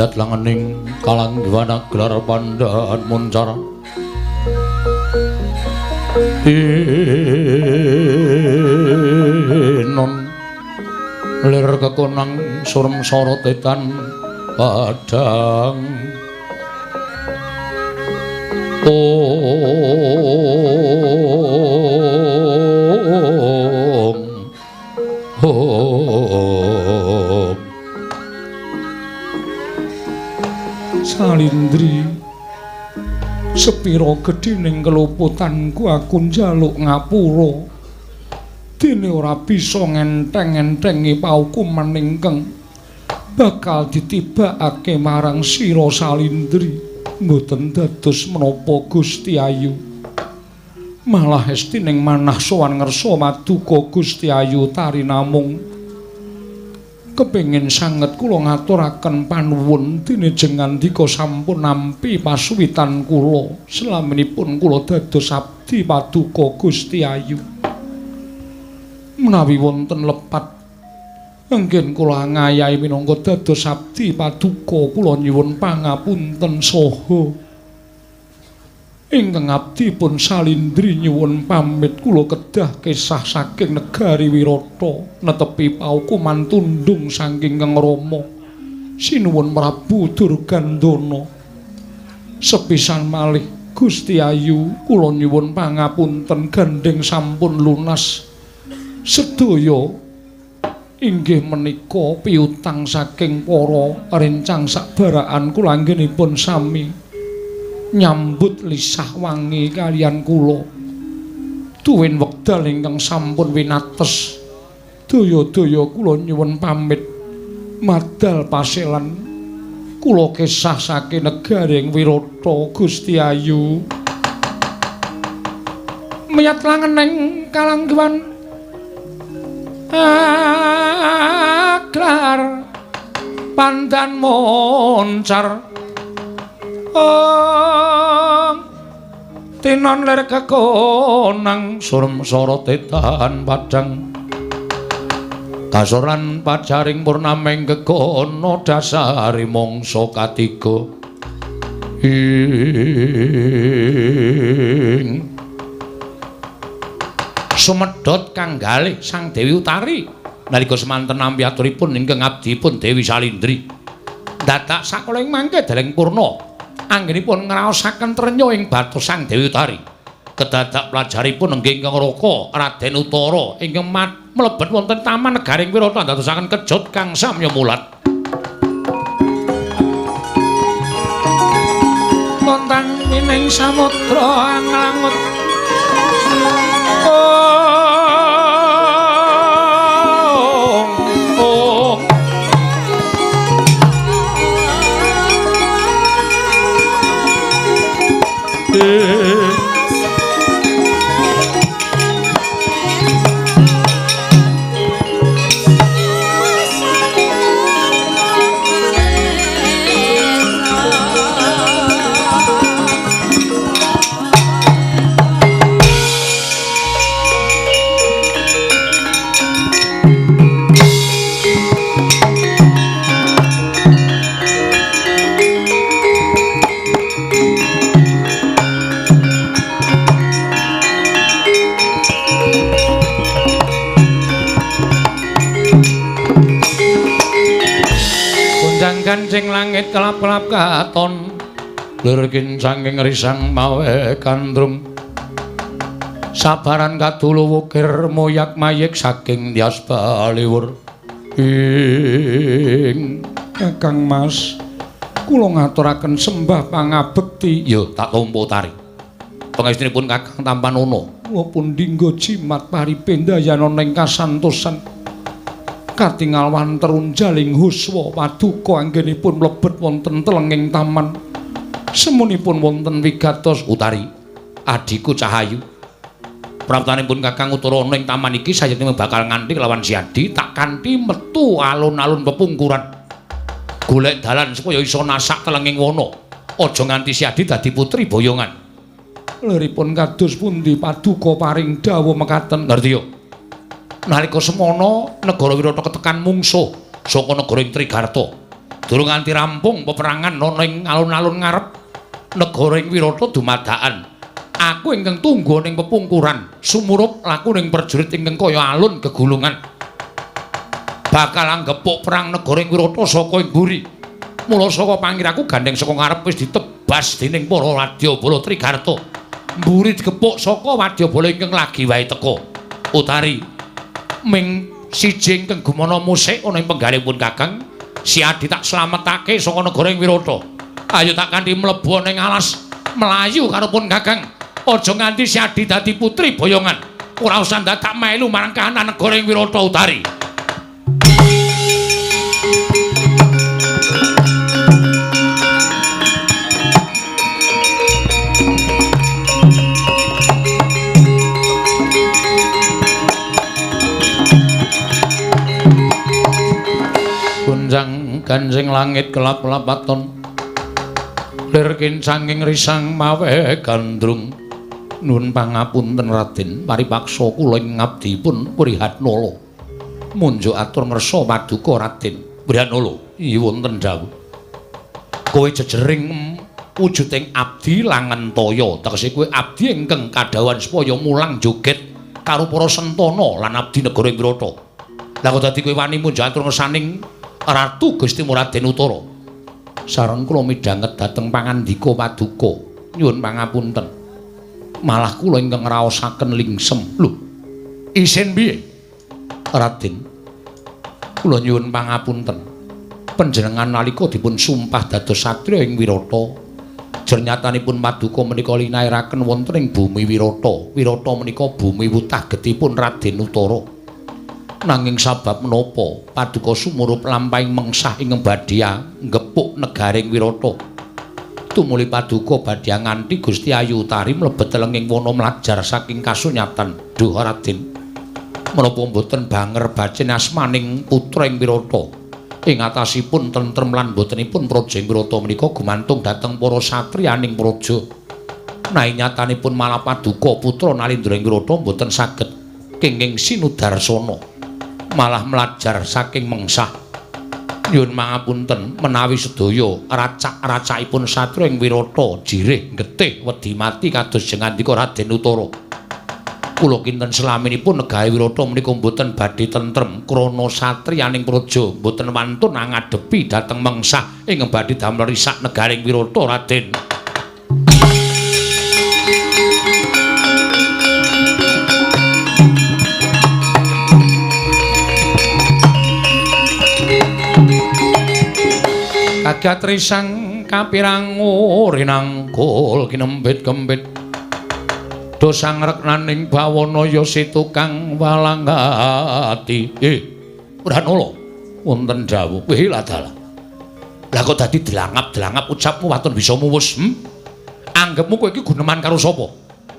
Miyat langening kalanggiwana gelar pandhan muncar. Inon lir kekonang surem sorot etan padang. Om Om Salindri, sepira gedhining keluputanku aku njaluk ngapura. Dene ora bisa ngenteng-entengi paukuman ingkang bakal ditibakake marang sira Salindri. Mboten dados menapa Gusti Ayu. Malah estining manah sowan ngersa maduka Gusti Ayu Tari namung kepengin sanget kula ngaturaken panuwun dene jengandika sampun nampi pasuwitan kula. Selaminipun kula dados abdi paduka Gusti Ayu. Menawi wonten lepat anggen kula ngayahi minangka dados abdi paduka, kula nyuwun pangapunten saha ingkang abdi pun Salindri nyuwun pamit. Kula kedah kesah saking negari Wirata netepi paukuman tundung saking Kang Rama sinuwun Prabu Durgandana. Sepisan malih Gusti Ayu kula nyuwun pangapunten gandheng sampun lunas sedaya. Inggih menika piutang saking para rencang sakbaraan kula anggenipun sami nyambut lisah wangi kalian kula. Tuwin wekdal ingkang sampun winates, daya-daya kula nyuwun pamit madal paselan kula kesah saking negaring Wirata Gusti Ayu. Miyat langening kalangguhan aglar pandan moncar. Om tinon lir kekonang surem sorot etan padang kasoran pajaring purnameng kekono dasari mangsa katiga. Ing sumedhot kang galih Sang Dewi Utari nalika semanten nampi aturipun ingkang abdipun Dewi Salindri. Dadak sakala ing mangke dereng purna anggenipun ngraosaken trenya ing batos Sang Dewi Utari. Kedadak pelajaripun enggih ingkang Raka Raden Utara ingkang mlebet wonten taman negaring Wirata ndadosaken kejut kang samya mulat. Kontang mining samudra anglangut. Om Om Kancing langit kelap-kelap katon lir kincanging risang mawe kandrung sabaran kadulu wukir moyak mayik saking Tyas Baliwur. Ing Kakang Mas kula ngaturaken sembah pangabekti. Ya tak tampa Tari. Pangestunipun Kakang Tampanana kula pun dinggo jimat paripendayana ing kasantosan. Katingal wanterun jaling huswa paduka anggenipun mlebet wonten telenging taman. Semunipun wonten wigatos Utari, adhiku Cahayu. Praptanipun Kakang Utarana ing taman iki sayekti bakal nganti lawan Siadi tak kanthi metu alun-alun pepungkuran. Golek dalan supaya iso nasak telenging wana. Aja nganti Siadi dadi putri boyongan. Liripun kados pundi paduka paring dawuh mekaten? Ngerti yo. Nalika semana negara Wirata ketekan mungsuh saka negara ing Trigarta. Durung nganti rampung peperangan ana ing alun-alun ngarep negara ing Wirata dumadakan. Aku ingkang tunggu ning pepungkuran, sumurup laku ning prajurit ingkang kaya alun gegulungan. Bakal anggepuk perang negara ing Wirata saka ing mburi. Mula saka pangiraku gandeng saka ngarep wis ditebas dening para wadyabala Trigarta. Mburi digepuk saka wadyabala ingkang lagi wae teka. Utari ming siji ingkang gumana musik ana ing penggalihipun Kakang, si Adi tak slametake saka negara ing Wirata. Ayo tak kanthi mlebu ana ing alas mlayu karo pun Kakang. Aja nganti si Adi dadi putri boyongan. Ora usah dadak melu marang kahanan negara ing Wirata Utari. Gunjang ganjing langit kelap-lapaton, lir kincanging risang mawe gandrung. Nuwun pangapunten Raden, paripaksa kula ing ngabdipun Wrihatnala. Munjuk atur ngersa paduka Raden Wrihatnala. Iya wonten dawuh. Kowe jejering wujuding abdi langentaya, tegese kowe abdi ingkang kadhawuhan supaya mulang joget karo para sentana lan abdi negara ing Wirata. Lah kok dadi kowe wani munjuk atur ngersaning Ratu Gusti Raden Utara? Sareng kula midhanget dhateng pangandika paduka. Nyuwun pangapunten. Malah kula ingkang ngraosaken lingsem. Lho, isin piye? Raden, kula nyuwun pangapunten. Panjenengan nalika dipun sumpah dados satriya ing Wirata, jernyatanipun paduka menika linairaken wonten ing bumi Wirata. Wirata menika bumi wutah getihipun Raden Utara. Nanging sabab menapa paduka sumurup lampahing mengsah ing badhe nggepuk negaring Wirata? Tumuli paduka badhe nganti Gusti Ayu Utari mlebet lenging wana mlajar saking kasunyatan. Duh Raden, menapa mboten banger bacin asmaning putra ing Wirata? Ing atasipun tentrem lan botenipun praja ing Wirata menika gumantung dhateng para satriyaning praja. Nanging nyatanipun malah paduka putra Nalindra ing Wirata mboten saged kenging sinudarsana, malah mlajar saking mengsah. Nyuwun pangapunten menawi sedaya racak-racakipun satriya ing Wirata jirih getih wedi mati kados jengandika Raden Utara. Kula kinten selaminipun negari Wirata menika mboten badhe tentrem krana satriyaning praja mboten wantun ngadepi dhateng mengsah ing badhe damel risak negaring Wirata Raden. Kagat risang kapirangu rinangkul kinembit-kembit dosang reknaning bawana ya si tukang walangati. Wranala wonten dawuh. Wih ladalah. Lah kok dadi delangap-delangap ucapmu waton bisa muwus? Anggepmu kowe iki guneman karo sapa?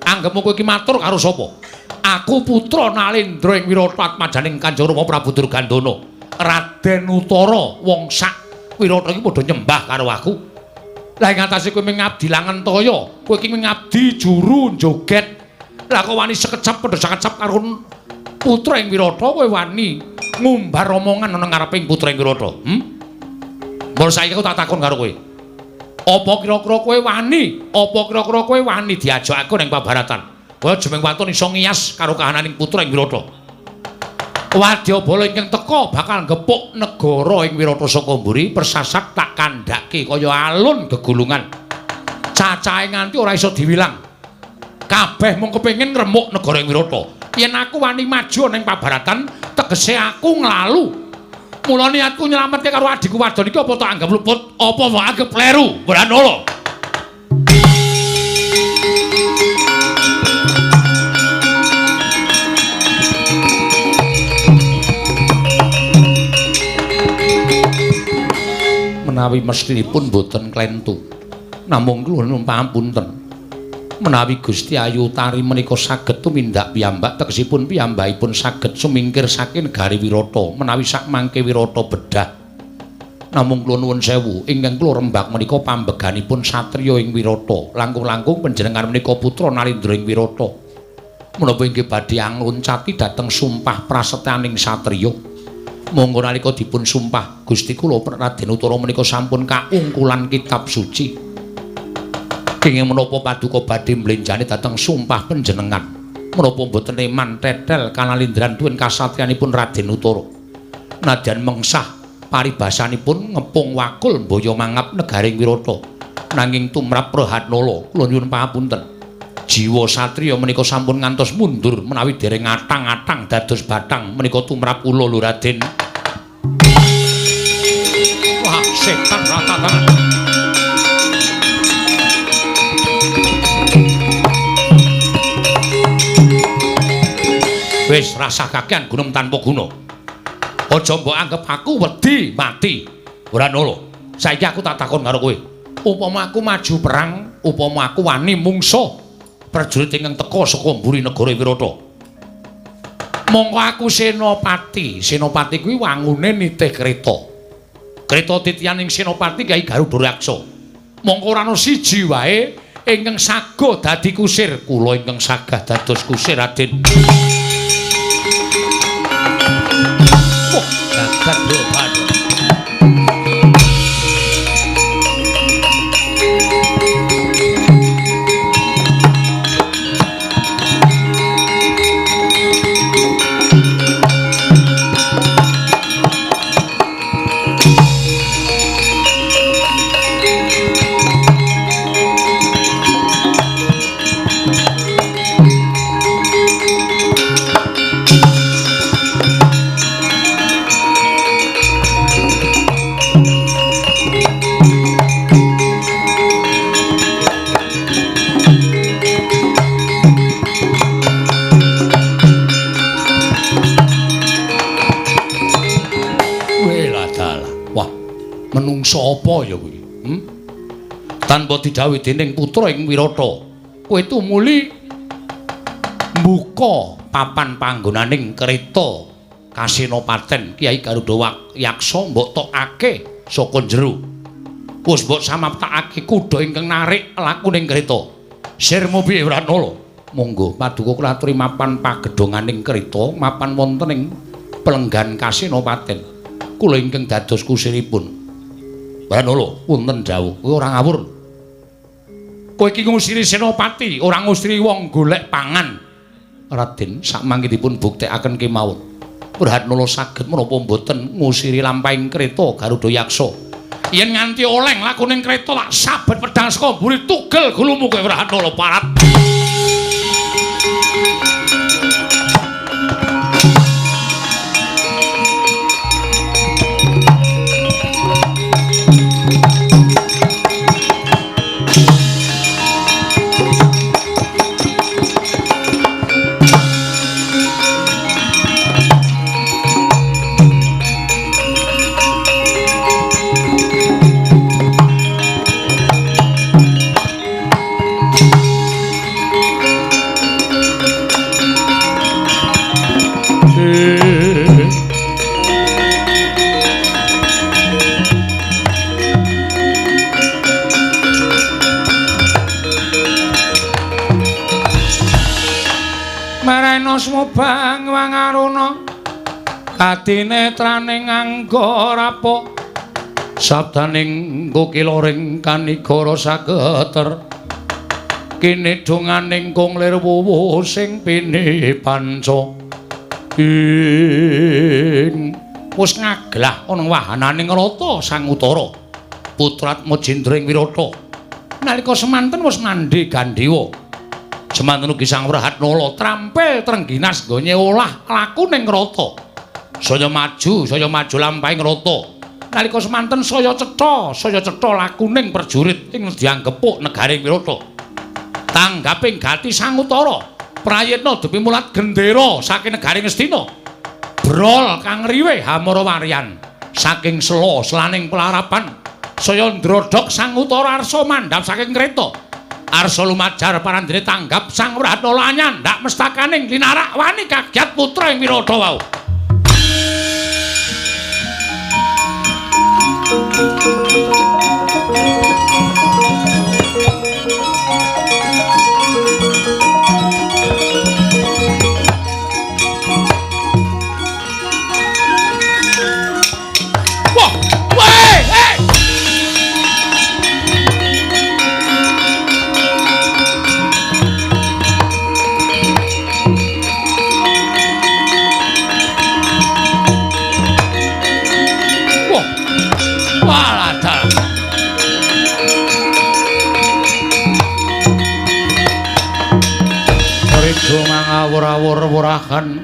Anggepmu kowe iki matur karo sapa? Aku putra Nalendra ing Wirata Atmajaning Kanjeng Rama Prabu Durgandana. Raden Utara wong sak Wirata iki padha nyembah karo aku. Lah ing atase kowe mung ngabdi langentaya, kowe iki mung ngabdi juru joget. Lah kok wani sekecap padha sakecap karo putra ing Wirata, kowe wani ngumbar omongan ana ngareping putra ing Wirata. Mula saiki aku tak takon karo kowe. Apa kira-kira kowe wani? Apa kira-kira kowe wani diajak aku ning pabaratan? Kowe aja mung waton iso ngiyas karo kahananing putra ing Wirata. Wadyabala ingkang teka bakal ngepuk negara ing Wirata saka mburi persasat tak kandhake kaya alun gegulungan. Cacahe nganti ora iso diwilang. Kabeh mung kepengin ngremuk negara ing Wirata. Yen aku wani maju ning pabaratan, tegese aku nglalu. Mula niatku nyelametke karo adhiku wadon iki apa tak anggap luput, apa tak anggap kleru? Wranala. Menawi mestinipun boten klentu. Namung kula nyuwun pangapunten. Menawi Gusti Ayu Utari menika saged tumindak piyambak, tegesipun piyambakipun saged sumingkir saking negari Wirata menawi sakmangke Wirata bedah. Namung kula nuwun sewu, ingkang kula rembak menika pambeganipun satriya ing Wirata. Langkung-langkung panjenengan menika putra Nalindra ing Wirata. Menapa inggih badhe angluncati dhateng sumpah prasetyaning satriya? Monggo nalika dipun sumpah Gusti kula Raden Utara menika sampun kaungkulan kitab suci. Kenging menapa paduka badhe mlenjani dhateng sumpah panjenengan? Menapa mboten eman tetel kanalindran tuwin kasatriyanipun Raden Utara? Nadyan mengsah paribasanipun ngepung wakul mbaya mangap negaring Wirata. Nanging tumrap Prahatnala kula nyuwun pangapunten. Jiwa satriya menika sampun ngantos mundur menawi dereng atang-atang dados batang menika tumrap kula lho Raden. Wah, setan rata-rata. Wis rasah kakean gunung tanpa guna. Aja mbok anggep aku wedi mati. Ora nolo. Saiki aku tak takon karo kowe. Upama aku maju perang, upama aku wani mungsuh prajurit ingkang teka saka mburi negara Wirata. Mongko aku senopati. Senopati kuwi wangune nitih kreta. Kreta titihaning senopati Kyai Garuda Raksa. Mongko ora ana siji wae ingkang saga dadi kusir. Kula ingkang sagah dados kusir, Raden. Wah, gagat lho. Menungso apa ya kuwi? Tanpa didhawuhi dening putra ing Wirata, kowe tumuli mbuka papan panggonaning kereta Kasenopaten Kyai Garuda Yaksa mbok tokake saka jero. Wis mbok samaptakake kuda ingkang narik lakuning kereta. Sirmu piye Wranala? Monggo paduka kula aturi mapan pagedhonganing kereta mapan wonten ing pelenggan Kasenopaten. Kula ingkang dados kusiripun. Wranala, wonten dawuh, kowe ora ngawur. Kowe iki ngusiri senopati, ora ngusiri wong golek pangan. Raden, sakmangke dipun buktekaken kemawon. Wrahanala saged menapa mboten ngusiri lampahing kereta Garuda Yaksa. Yen nganti oleng lakuning kereta lak sabet pedang saka mburi tugel gulumu kowe Wrahanala parat. Smobang wangaruna kadinetraning angga rapa sabdaning kokiloring kanigara sageter kinidunganing kung lir wuwu sing pini panca ing wis ngaglah ana wahananing rata Sang Utara putra Atmajendra ing Wirata nalika semanten wis mandhe Gandhewa. Semanten ugi Sang Wrahatnala trampil trengginas nggone olah lakuning rata. Saya maju lampahing rata. Nalika semanten saya cetha lakuning prajurit ing dianggepuk negaring Wirata. Tanggaping gati Sang Utara, prayitna dumimulat gendera saking negaring Ngastina. Brol kang riwe hamara waryan saking sela selaning pelarapan saya ndrodhok Sang Utara arsa mandhap saking kreta. Arsa lumajar parandene tanggap Sang Wrahatnala nyandak mestakaning linarak wani kagiat putra ing Wirata wau. Awur-awur wurahan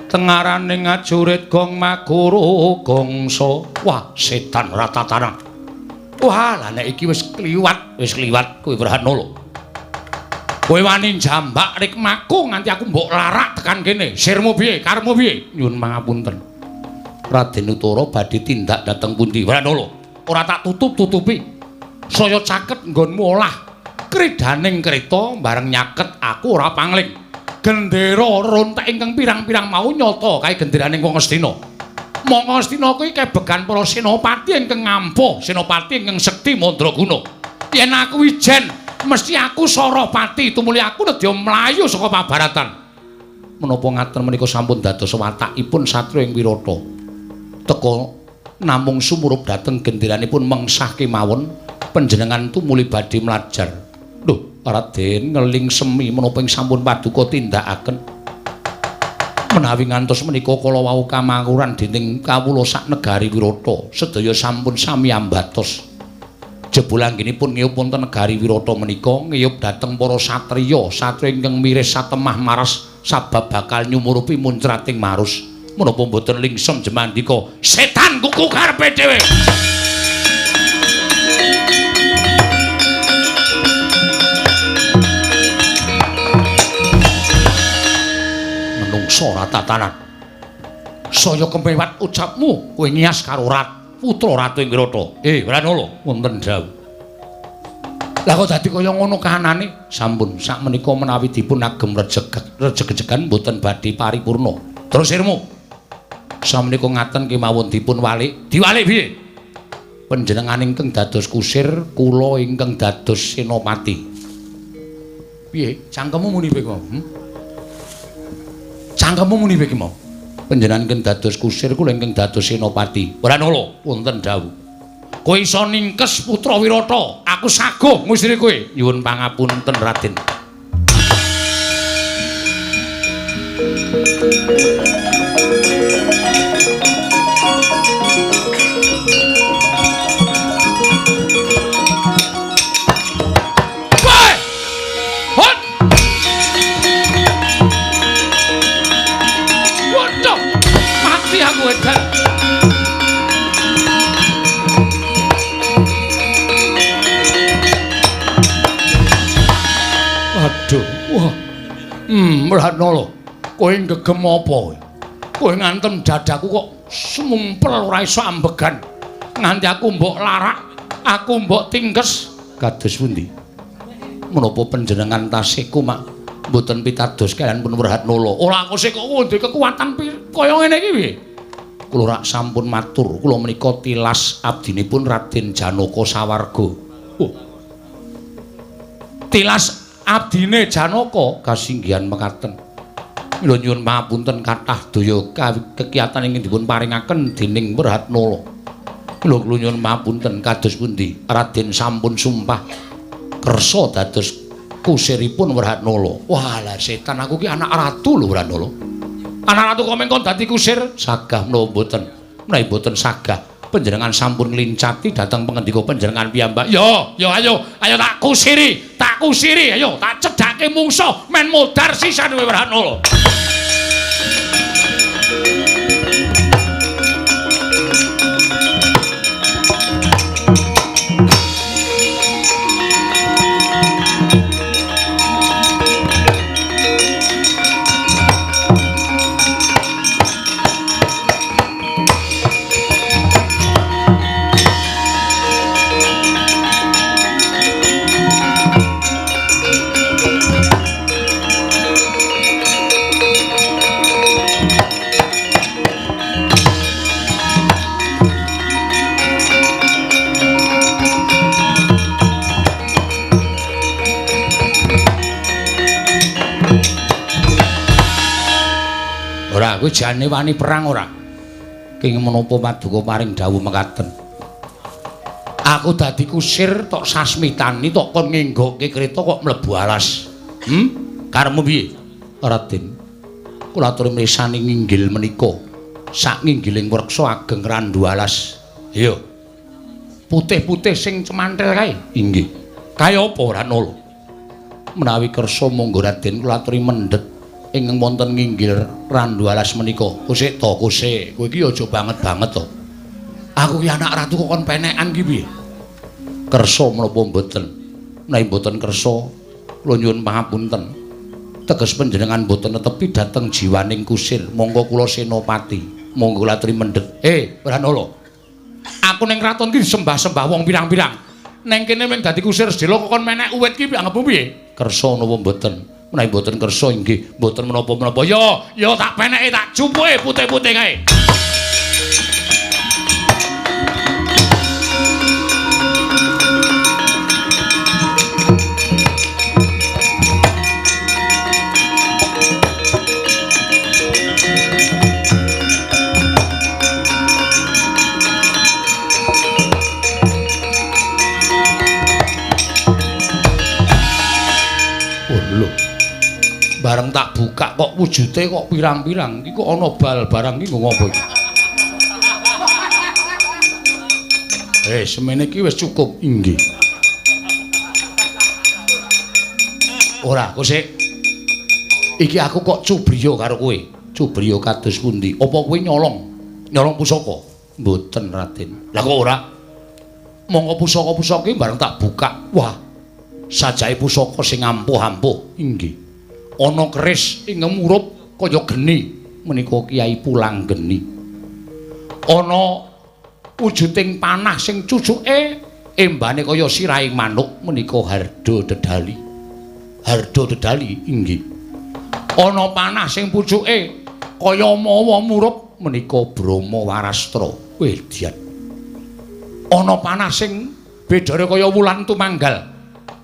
tengaraning ajurit gong maguru gongso. Wah, setan ratatana. Wah, lah nek iki wis kliwat kowe Wrehanala. Kowe wani jambak rikmaku nganti aku mbok larak tekan kene. Sirmu piye? Karepmu piye? Nyuwun pangapunten. Raden Utara badhe tindak dhateng pundi? Wrehanala, ora tak tutup-tutupi. Saya caket nggonmu olah. Kridaning kreta bareng nyaket aku ora pangling. Gendera rontek ingkang pirang-pirang mau nyata kae genderaning wong Astina. Mongko Astina kuwi kebegan para senopati ingkang ngampuh, senopati ingkang sekti mandraguna. Yen aku ijen, mesti aku Sarapati tumuli aku nedya mlayu saka pabaratan. Menapa ngaten menika sampun dados watakipun satriya ing Wirata. Teka namung sumurup dhateng genderanipun mengsah kemawon panjenengan tumuli badhe mlajar. Duh, Raden ngeling semi menapa ing sampun paduka tindakaken. Menawi ngantos menika kala wau kamangkuran dening kawula sak negari Wirata, sedaya sampun sami ambatos. Jebul anggenipun ngiyup wonten negari Wirata menika ngiyup dhateng para satriya, satriya ingkang miris satemah maras sabab bakal nyumurupi muncrating marus. Menapa mboten lingsem jemandika, setan kuku karepe dhewe. Menungso ratatanan. Saya kemewat ucapmu kowe ngias karo rat putra ratu ing Wirata. Wranala, wonten dawuh. Lah kok dadi kaya ngono kahanane? Sampun sakmenika menawi dipun agem rejeg-rejegan mboten badhe paripurna. Terus sirmu. Samenika ngaten kemawon dipun walik. Diwalik piye? Panjenengan ingkang dados kusir, kula ingkang dados senopati. Piye? Cangkemmu muni piye kok? Cangkemmu muni piye ki mau? Panjenengan ingkang dados kusir, kula ingkang dados senopati. Wranala, wonten dawuh. Kowe iso ningkes putra Wirata, aku saguh ngusiri kowe. Nyuwun pangapunten Raden. Aduh, wah. Wranala, kowe ngegem apa kowe? Kowe ngantem dadaku kok sumumpel ora iso ambegan. Nganti aku mbok larak, aku mbok tingkes. Kados pundi? Menapa panjenengan tasih kumak mboten pitados kaliyan pun Wrehanala? Ora aku sik kok duwe kekuatan kaya ngene iki piye? Kula rak sampun matur, kula menika tilas abdinipun Raden Janaka Sawarga. Oh. Tilas abdine Janaka kasinggihan mekaten. Mila nyuwun pangapunten kathah daya kekiyatan ingkang dipun paringaken dening Wrehanala. Mila kula nyuwun pangapunten kados pundi Raden sampun sumpah kersa dados kusiripun Wrehanala. Wah, lah setan aku ki anak ratu lho Wrehanala. Anak ratu kok mengkon dadi kusir? Sagah menapa mboten? Menawi mboten sagah, panjenengan sampun nglincati dhateng pangendika panjenengan piyambak. Yo, yo ayo, ayo tak kusiri, ayo tak cedhake mungsuh men modar sisan kowe Wrehanala. Ora, kowe jane wani perang ora? Kenging menapa paduka paring dawuh mekaten? Aku dadi kusir tok sasmitani tok kon ngenggokke kreta kok mlebu alas. Karepmu piye? Raden. Kula aturi mresani nginggil menika. Sak nginggiling wreksa ageng randu alas. Iya. Putih-putih sing cemanthel kae. Inggih. Kaya apa Wranala? Menawi kersa monggo Raden kula aturi mendhet. Ingkang wonten nginggil Randu Alas menika. Kusik to, kusik. Kowe iki aja banget-banget to. Aku ki anak ratu kok kon penekan ki piye? Kersa menapa mboten? Nek mboten kersa, kula nyuwun pangapunten. Teges panjenengan mboten netepi dhateng jiwaning kusir. Monggo kula senopati. Monggo latri mendhet. Pranala. Aku ning kraton ki sembah-sembah wong pirang-pirang. Neng kene mung dadi kusir sedhela kok kon menek uwit ki anggepmu piye? Kersa napa mboten? Menawi mboten kersa inggih mboten menapa-menapa. Ya, ya tak peneke tak jupuke putih-putih kae. Bareng tak buka kok wujude kok pirang-pirang. Iki kok ana bal barang iki nggo ngopo iki? Semene iki wis cukup inggih. Ora, kok sik. Iki aku kok cubriya karo kowe. Cubriya kados pundi? Apa kowe nyolong? Nyolong pusaka? Mboten, Raden. Lah kok ora? Monggo pusaka-pusaka iki bareng tak buka. Wah, sajae pusaka sing ampuh-ampuh. Inggih. Ana keris ingkang murup kaya geni menika Kyai Pulang Geni. Ana wujuding panah sing cucuke embane kaya sirahing manuk menika Hardo Dedali. Hardo Dedali inggih. Ana panah sing pucuke kaya mawa murup menika Brahma Warastra. Wedian. Ana panah sing bedare kaya wulan tumanggal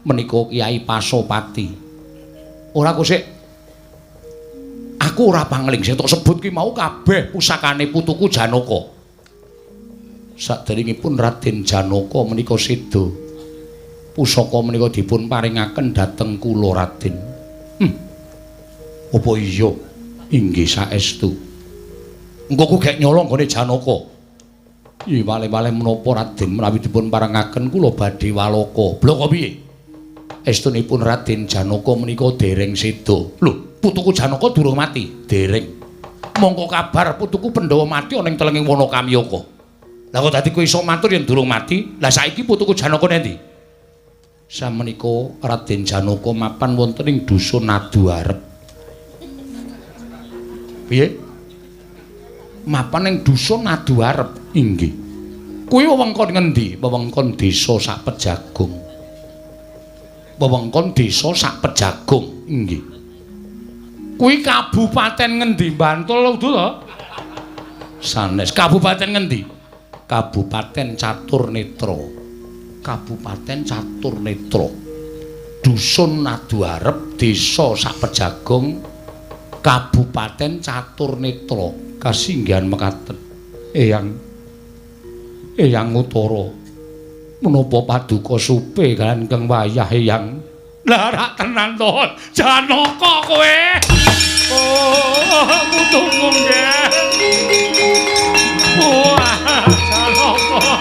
menika Kyai Pasopati. Ora kosik. Aku ora pangling sing tok sebut ki mau kabeh pusakane putuku Janaka. Saderengipun Raden Janaka menika seda. Pusaka menika dipun paringaken dhateng kula Raden. Apa iya? Inggih saestu. Engko ku gek nyolong gone Janaka. Ih wale-wale menapa Raden menawi dipun paringaken kula badhe walaka. Bloko piye? Estunipun Raden Janaka menika dereng seda. Lho, putuku Janaka durung mati? Dereng. Mongko kabar putuku Pandhawa mati ana ing telenging wana Kamyaka. Lah kok dadi kowe iso matur yen durung mati? Lah saiki putuku Janaka nendi? Samenika Raden Janaka mapan wonten ing dusun Aduarep. Piye? Mapan ing dusun Aduarep. Inggih. Kuwi wewengkon ngendi? Wewengkon desa Sapejagung. Wewengkon desa Sapejagung. Inggih. Kuwi kabupaten ngendi? Bantul udu to? Sanes. Kabupaten ngendi? Kabupaten Caturnetra. Kabupaten Caturnetra. Dusun Aduarep, desa Sapejagung, Kabupaten Caturnetra. Kasinggihan mekaten. Eyang Eyang Utara. Menapa paduka supe kalian kang wayah Eyang? Lah rak tenan to, Janaka kowe. Oh, putuku nggih. Wah, Janaka.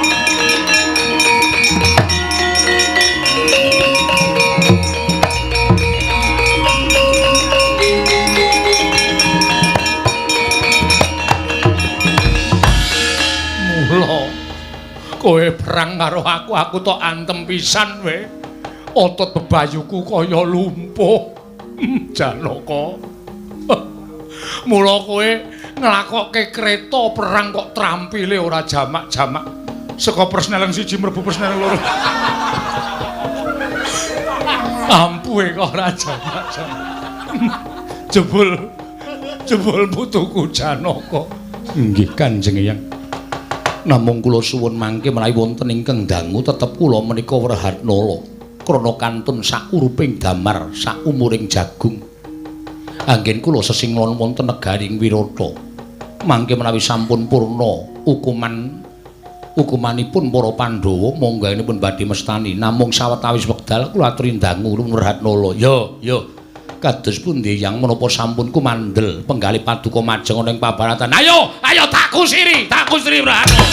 Mula kowe perang karo aku, aku tok antem pisan we. Otot bebayuku kaya lumpuh. Janaka. Mula kowe nglakokke kreta perang kok trampile ora jamak-jamak. Saka persneleng siji mlebu persneleng loro. Ampuhe kok ora jamak-jamak. Jebul putuku Janaka. Nggih Kanjeng Eyang. Namung kula suwun mangke menawi wonten ingkang dangu tetep kula menika Wrehatnala. Krana kantun sakuruping damar saumuring jagung. Anggen kula sesinglon wonten negaring Wirata. Mangke menawi sampun purna hukumanipun para Pandhawa monggo badhe mestani. Namung sawetawis wekdal kula aturi dangu Wrehatnala. Yo, yo. Kados pundi Yang menapa sampun kumandel penggalih paduka majeng ana ing pabaratan. Ayo, ayo tak kusiri Wrehatnala.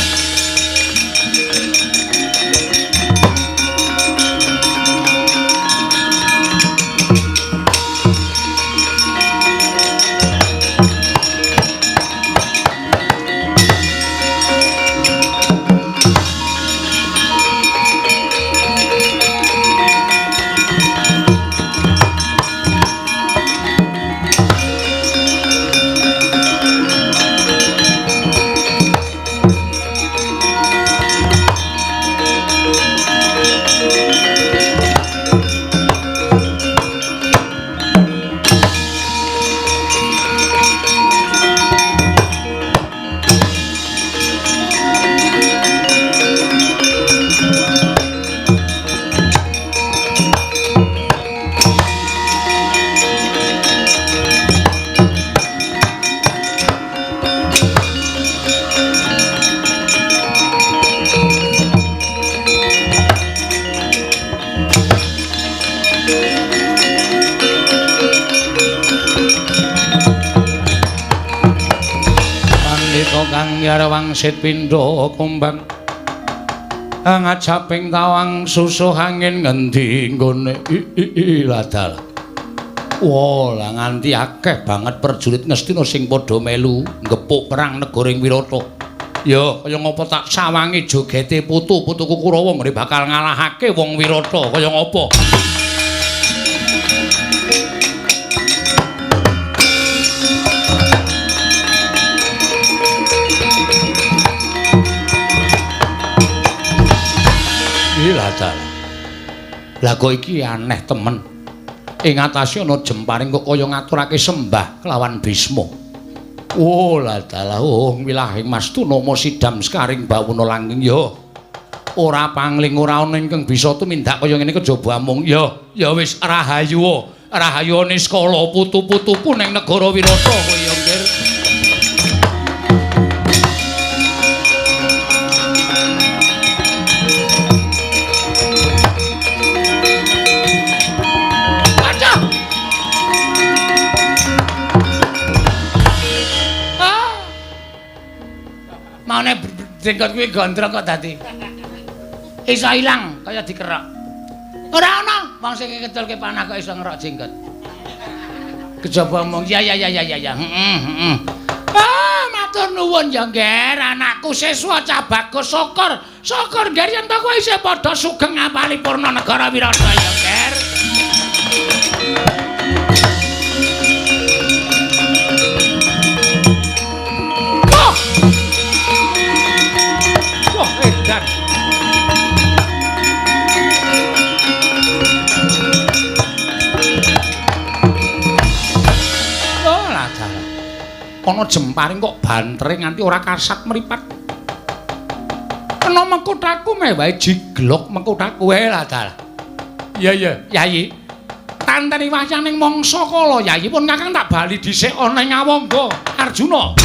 Kang yar wangsit pindha kumbang ngajaping tawang susuh angin ngendi nggone ladal. Wah, lah nganti akeh banget prajurit Ngastina sing padha melu ngepuk perang negara ing Wirata. Ya, kaya ngapa tak sawangi jogete putu-putuku Kurawa nggone bakal ngalahake wong Wirata kaya ngapa. Lah kok iki aneh temen. Ing atase ana jemparing kok kaya ngaturake sembah kelawan Bisma. Oh lah dalah, oh wilahing Mastuna sidam sekaring bawana langgeng ya. Ora pangling ora ana ingkang bisa tumindak kaya ngene kejaba amung. Ya, ya wis rahayu. Rahayu niskala putu-putuku ning negara Wirata kowe ya, Nggir. Maune jenggot kuwi gondrong kok dadi iso ilang kaya dikerok. Ora ana wong sing keculke panah kok iso ngerok jenggot. Kejaba omong ya ya ya ya ya ya. Heeh heeh. Ah, matur nuwun ya, Ngger, anakku siswa cah bagus syukur. Syukur Ngger yen to kowe isih padha sugeng ngapali purna negara Wirata ya, Ngger. Edan. Oh lah dalah. Ana jemparing kok bantere nganti ora kasat mripat. Kena mengkuthaku mewahe jiglok mengkuthaku lah dalah. Iya iya, Yayi. Tanteni wahyaning mangsa kala Yayi pun Kakang tak bali dhisik ana ing Awangga Arjuna.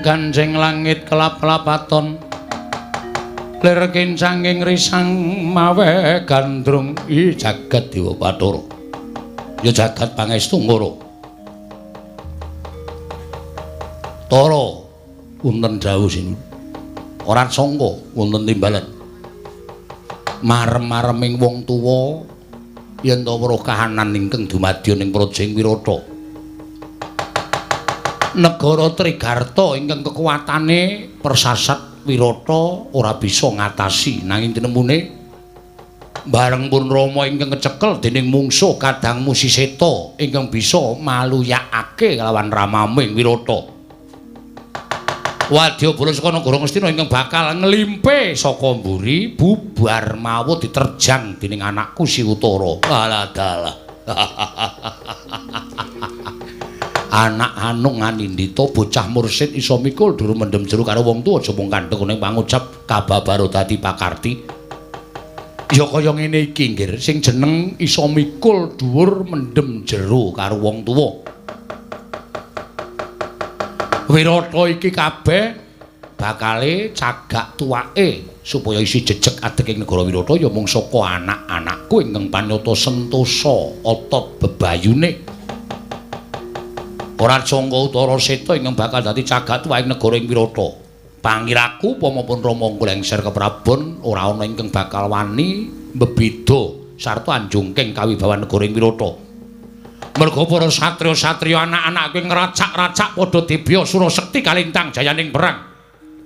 Ganjeng langit kelap-kelapaton lir kincanging risang mawe gandrung i jagat dewa bathara ya jagat pangestu ngoro tara wonten dawuh sinuwun ora sangka wonten timbalan marem-mareming wong tuwa yen ta weruh kahanan ingkang dumadya ning praja ing Wirata. Negara Trigarta ingkang kekuatane persasat Wirata ora bisa ngatasi nanging tinemune bareng pun Rama ingkang kecekel dening mungsuh kadang Musiseta ingkang bisa maluyakake kelawan ramaming Wirata. Wadyabala saka negara Ngastina ingkang bakal nglimpe saka mburi bubar mawut diterjang dening anakku Si Utara. Alah dalah. Anak Anung Anindita bocah mursid iso mikul durung mendem jero karo wong tuwa aja mung kandhek ning pangucap kababaro dadi pakarti. Ya kaya ngene iki nggir sing jeneng iso mikul dhuwur mendem jero karo wong tuwa. Wirata iki kabeh bakale cagak tuwake supaya isi jejeg adeg ing negara Wirata ya mung saka anak-anakku ingkang panyata sentosa otot bebayune. Ora sangka Utara Seta ingkang bakal dadi cagak tuwa ing negara ing Wirata. Pangiraku upama pun Rama nglengser keprabon ora ana ingkang bakal wani mbebeda sarta anjungking kawibawan negara ing Wirata. Merga para satriya-satriya anak-anak kuwi ngracak-racak padha dibya sura sekti kalintang jayaning perang.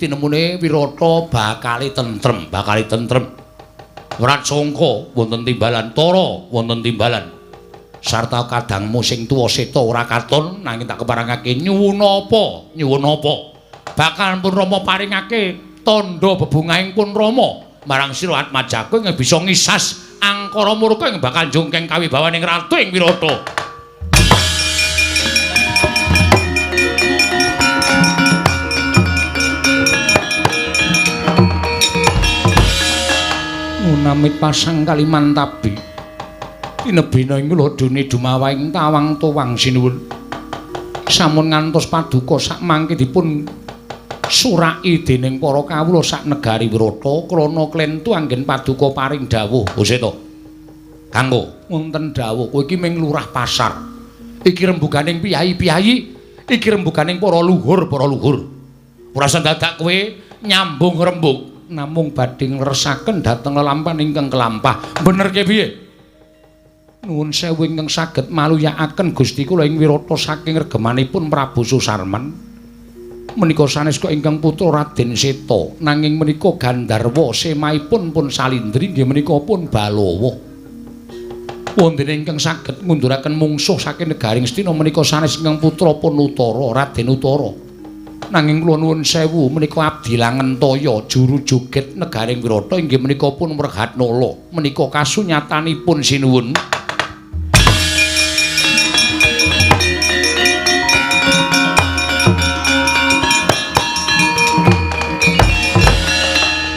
Tinemune Wirata bakale tentrem, bakale tentrem. Wratsangka wonten timbalan, Tara wonten timbalan. Sarta kadangmu sing tuwa seta ora katon nanging tak keparengake nyuwun apa? Nyuwun apa? Bakal pun Rama paringake tandha bebungahing pun Rama marang sira Atmajaku ing bisa ngisas angkara murka ing bakal njungkeng kawibawaning ratu ing Wirata. Ngunamit pasang Kalimantabi tinebina ing lodone dumawahing tawang tuwang sinuwun. Sampun ngantos paduka sakmangke dipun suraki dening para kawula sak negari Wirata krana klentu anggen paduka paring dawuh. Seta. Kanggo wonten dawuh, kowe iki ming lurah pasar. Iki rembuganing piyayi-piyayi, iki rembuganing para luhur-para luhur. Ora usah dadak kowe nyambung rembug, namung badhe ngresaken dhateng lelampahan ingkang kelampah. Benerke piye? Nuwun sewu ingkang saged maluyakaken Gusti kula ing Wirata saking regemanipun Prabu Susarman. Menika sanes kok ingkang putra Raden Seta, nanging menika gandharwa semaipun pun Salindri nggih menika pun Balawa. Wonten ingkang saged ngunduraken mungsuh saking negaring Astina menika sanes ingkang putra pun Utara, Raden Utara. Nanging kula nuwun sewu menika abdi Langentaya juru joget negaring Wirata inggih menika pun Wrehatnala. Menika kasunyatanipun sinuwun.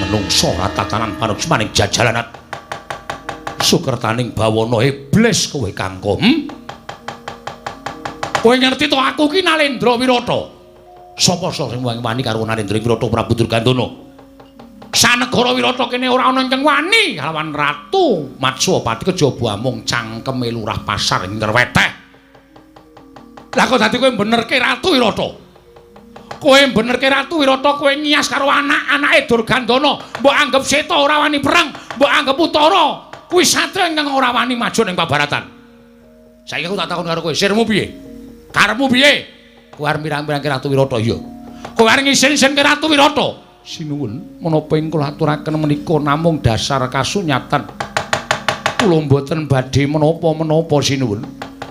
Menungso ratatanan panuksmaning jajalanat sukertaning bawana iblis kowe Kangko. Kowe ngerti to aku ki Nalendra Wirata. Sapa sing wani karo Nalendra Wirata Prabu Durgandana? Sanegara Wirata kene ora ana ingkang wani kalawan Ratu Matswapati kejaba amung cangkeme lurah pasar ing Ngerweteh. Lah kok dadi kowe benerke Ratu Wirata? Kowe benerke Ratu Wirata, kowe ngias karo anak-anake Durgandana, mbok anggap Seta ora wani perang, mbok anggap Utara kuwi satriya ingkang ora wani maju ning pabaratan. Saiki aku tak takon karo kowe, sirmu piye? Karepmu piye? Kowe arep mirang-mirangke Ratu Wirata iya. Kowe arep ngisin-isinke Ratu Wirata. Sinuwun, menapa ing kula aturaken menika namung dasar kasunyatan. Kula mboten badhe menapa-menapa sinuwun.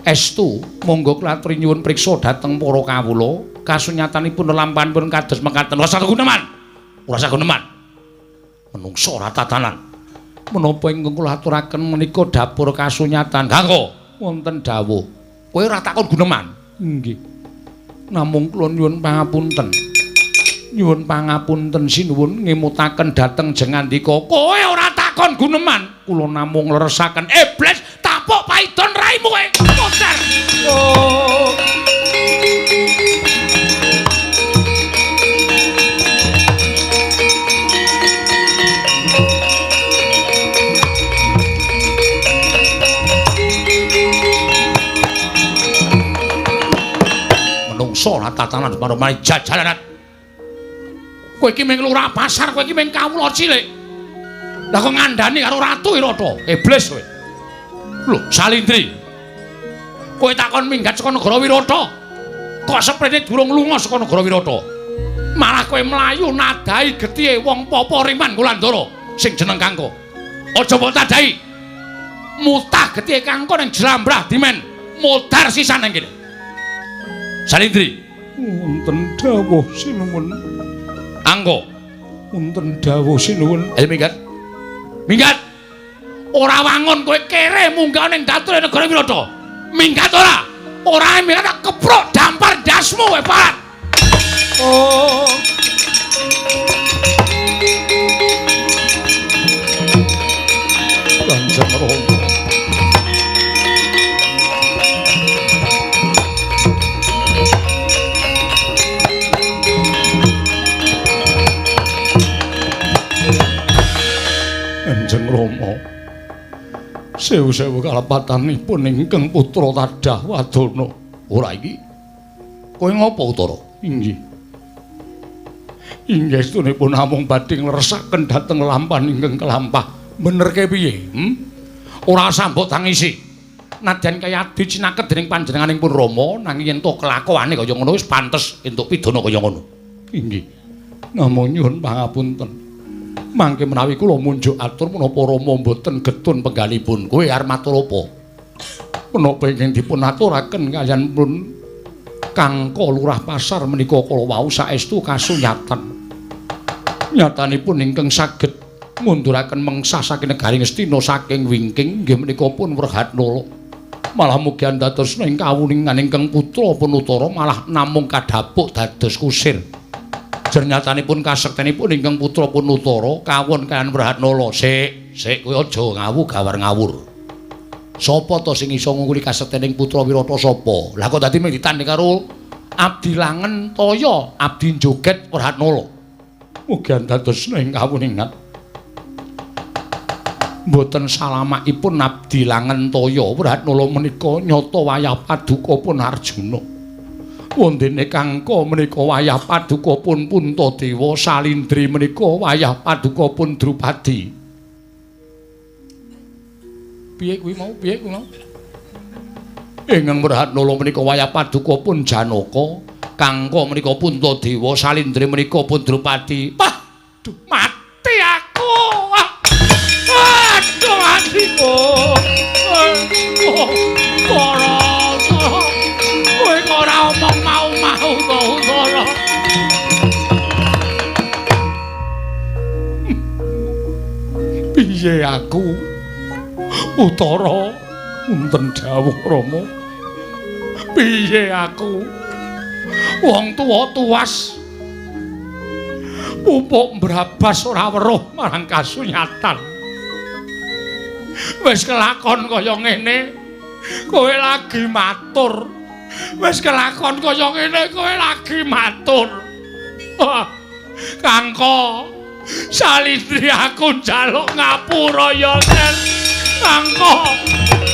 Estu, monggo kula aturi nyuwun priksa dhateng para kawula. Kasunyatanipun lelampahanipun kados mekaten. Ora usah guneman. Ora usah guneman. Menungso ora tatanan. Menapa ingkang kula aturaken menika dapur kasunyatan. Kanggo wonten dawuh. Kowe ora takon guneman. Nggih. Namung kula nyuwun pangapunten. Nyuwun pangapunten sinuwun ngemutaken dhateng jengandika. Kowe ora takon guneman. Kula namung ngleresaken iblis tapuk paidon raimu kowe. Modar. Oh. Menungso tatanan marang jajalanat. Kowe iki mung lurah pasar, kowe iki mung kawula cilik. Lah kok ngandani karo Ratu Wirata? Iblis kowe. Lho, Salindri. Kowe takon minggat saka negara Wirata. Kok seprene durung lunga saka negara Wirata? Malah kowe mlayu nadahi getihe wong papa Riman Kulandara sing jeneng Kangko. Aja mbok tadahi. Mutah getihe Kangko ning jlambrah dimen. Modar sisan ning kene. Salindri, wonten dawuh sinuwun. Angko, wonten dawuh sinuwun. Ayo minggat. Minggat. Ora wangun kowe kere munggah ning dature negara Wirata. Minggat ora? Ora minggat tak keprok dampar ndasmu kowe parat. Oh. Kanjeng Rama. Kanjeng Rama, sewu-sewu kalepatanipun ingkang putra tadah wadana. Ora iki. Kowe ngopo Utara? Inggih. Inggih estunipun namung badhe ngleresaken dhateng lampan ingkang kelampah. Benerke piye? Ora usah mbok tangisi. Nadyan kaya adi cinaket dening panjenenganing pun Rama, nanging yen to kelakuane kaya ngono wis pantes entuk pidana kaya ngono. Inggih. Namung nyuwun pangapunten. Mangke menawi kula munjuk atur menapa Rama mboten getun penggalipun. Kowe arep matur apa? Menapa ingkang dipun aturaken kaliyan pun Kangko Lurah Pasar menika kala wau saestu kasunyatan. Nyatanipun ingkang saged ngunduraken mengsah saking negari Ngastina saking wingking inggih menika pun Wrehatnala. Malah mugi andadosna ing kawuningan ingkang putra Punutara malah namung kadhapuk dados kusir. Jernyatanipun kasektenipun ingkang putra Punutara kawon kaliyan Wrehatnala. Sik, sik kowe aja ngawu gawar ngawur. Sapa to sing iso ngungkuli kasektening putra Wirata sapa? Lah kok dadi mung ditandhing karo abdi langen toya, abdi joget Wrehatnala. Mugi andadosna ing kawuningan. Mboten salamakipun abdi langen toya Wrehatnala menika nyata wayah paduka pun Arjuna. Wondene Kangka menika wayah paduka pun Puntadewa, Salindri menika wayah paduka pun Drupadi. Piye kuwi mau? Piye kuwi mau? Ingkang Wrehatnala menika wayah paduka pun Janaka, Kangka menika Puntadewa, Salindri menika pun Drupadi. Wah, duh mati aku. Aduh atiku. Ora, kowe ora omong mau-mau to, Utara. Piye aku? Utara, wonten dawuh Rama. Piye aku? Wong tuwa tuwas. Pupuk mbrabas ora weruh marang kasunyatan. Wis kelakon kaya ngene, kowe lagi matur. Wis kelakon kaya ngene, kowe lagi matur. Kangka, Salindri aku njaluk ngapura ya, Nen. Kangka,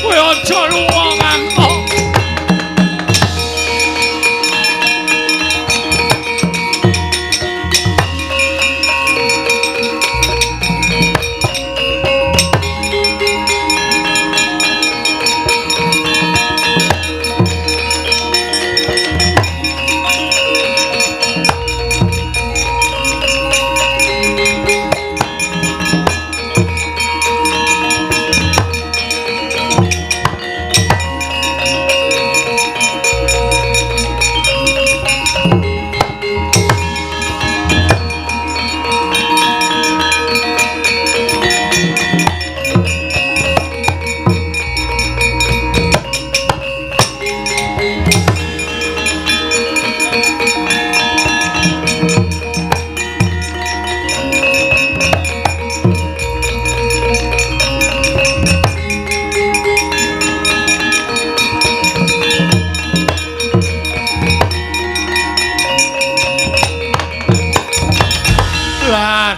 kowe aja lunga, Kangka.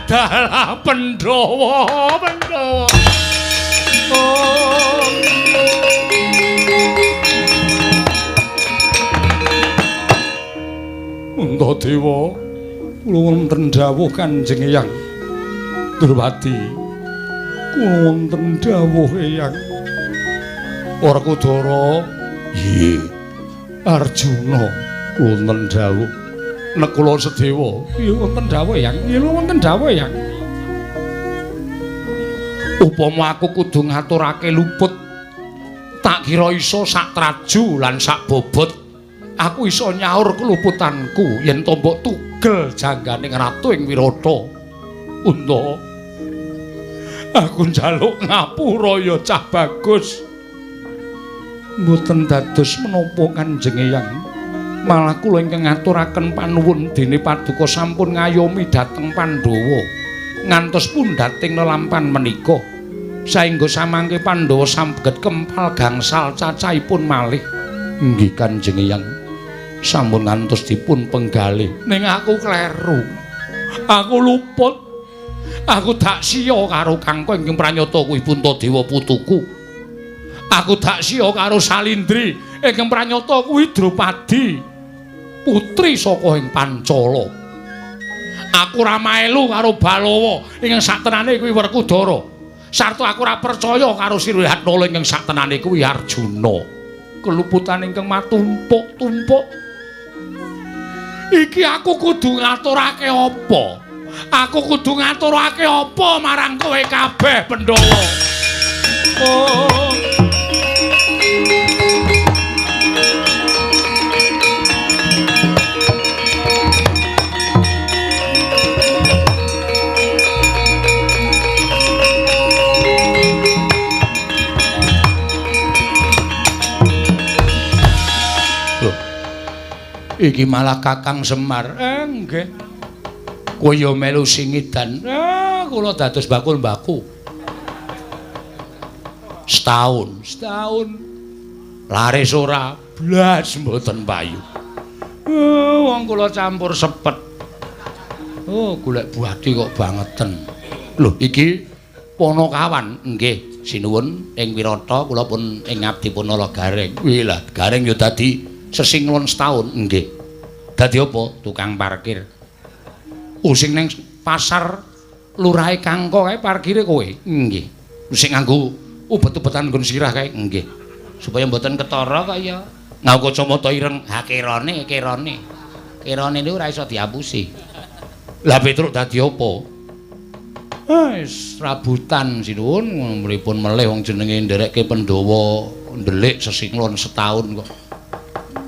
Dalah Pandhawa, Pandhawa. Oh. Puntadewa, kula wonten dawuh Kanjeng Eyang Drupadi. Kula wonten dawuh Eyang Werkudara. Nggih. Arjuna wonten dawuh. Nekula Sedewa. Nggih wonten dawuh Eyang. Nggih wonten dawuh Eyang. Upama aku kudu ngaturake luput, tak kira iso sak traju lan sak bobot. Aku iso nyaur keluputanku yen to mbok tugel jangganing ratu ing Wirata. Unta, aku njaluk ngapura ya cah bagus. Mboten dados menapa Kanjeng Eyang. Malah kula ingkang ngaturaken panuwun dene paduka sampun ngayomi dhateng Pandhawa ngantos pundhating lelampan menika saengga samangke Pandhawa sambeget kempal gangsal cacahipun malih. Nggih Kanjeng Eyang, sampun ngantos dipun penggalih. Ning aku kleru, aku luput, aku dak siya karo Kangka ingkang pranyata kuwi Puntadewa putuku. Aku dak siya karo Salindri ingkang pranyata kuwi Drupadi putri saka ing Pancala. Aku ora melu karo Balawa ingkang saktenane kuwi Werkudara. Sarta aku ora percaya karo Sirhatnala ingkang saktenane kuwi Arjuna. Keluputan ingkang matumpuk-tumpuk. Iki aku kudu ngaturake apa? Aku kudu ngaturake apa marang kowe kabeh, Pandhawa? Oh. Iki malah Kakang Semar. Nggih. Kowe ya melu singidan. Kula dados bakul mbaku. Setahun, setahun. Laris ora, blas mboten payu. Wong kula campur sepet. Oh, golek buati kok bangeten. Lho, iki Ponokawan. Nggih, sinuwun ing Wirata kula pun ing ngabdi Punala Gareng. Wih lah, Gareng ya dadi sesinglon setahun. Nggih. Dadi apa? Tukang parkir. Oh, sing ning pasar lurahe Kangko kae parkire kowe. Nggih. Sing nganggo ubet-ubetan nggon sirah kae. Nggih. Supaya mboten ketara kaya nganggo kacamata ireng. Ha kerone, kerone. Kerone niku ora iso diapusi. Lah Petruk dadi apa? Wis rabutan sinuwun mripun melih wong jenenge nderekke Pandhawa ndelik sesinglon setahun kok.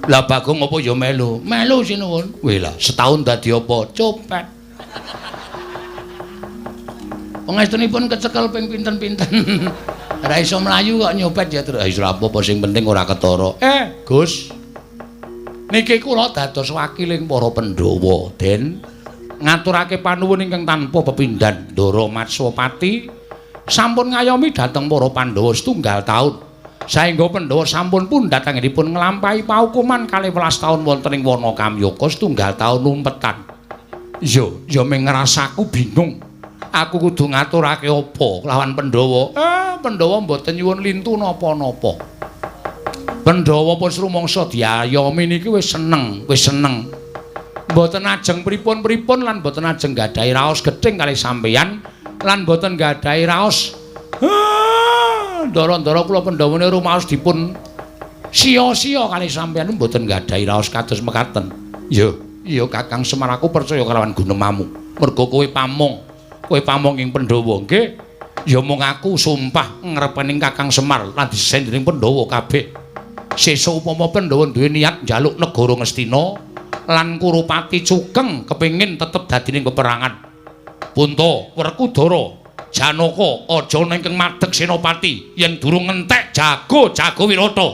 Lah Bagong apa ya melu? Melu sinuwun. Wih lah, setahun dadi apa? Copet. Pangestunipun kecekel ping pinten-pinten. Ora iso mlayu kok nyopet ya terus. Wis ora apa-apa sing penting ora ketara. Gus. Niki kula dados wakiling para Pandhawa, Den. Ngaturake panuwun ingkang tanpa pepindhan Ndara Matswapati sampun ngayomi dhateng para Pandhawa setunggal taun. Saengga Pandhawa sampun pundhat anggenipun nglampahi paukuman 12 taun wonten ing wana Kamyaka setunggal taun lumpetan. Iya, ya ming ngrasaku bingung. Aku kudu ngaturake apa lawan Pandhawa? Pandhawa mboten nyuwun lintu napa-napa. Pandhawa pun rumangsa diayomi niki wis seneng, wis seneng. Mboten ajeng pripun-pripun lan mboten ajeng gadhahi raos gething kalih sampeyan lan mboten gadhahi raos. Ndara-ndara kula Pandhawane rumaos dipun sia-sia kalih sampeyan mboten gadhahi raos kados mekaten. Iya, iya Kakang Semar aku percaya kalawan gunemamu. Mergo kowe pamong, kowe pamong ing Pandhawa nggih. Ya mung aku sumpah ngrepening Kakang Semar lan disendring Pandhawa kabeh. Sesuk upama Pandhawa duwe niat njaluk negara Ngastina lan Kurupati Cukeng kepengin tetep dadi ning peperangan. Punta, Werkudara, Janaka aja nengkeng madeg senopati yen durung ngentek jago-jago Wirata.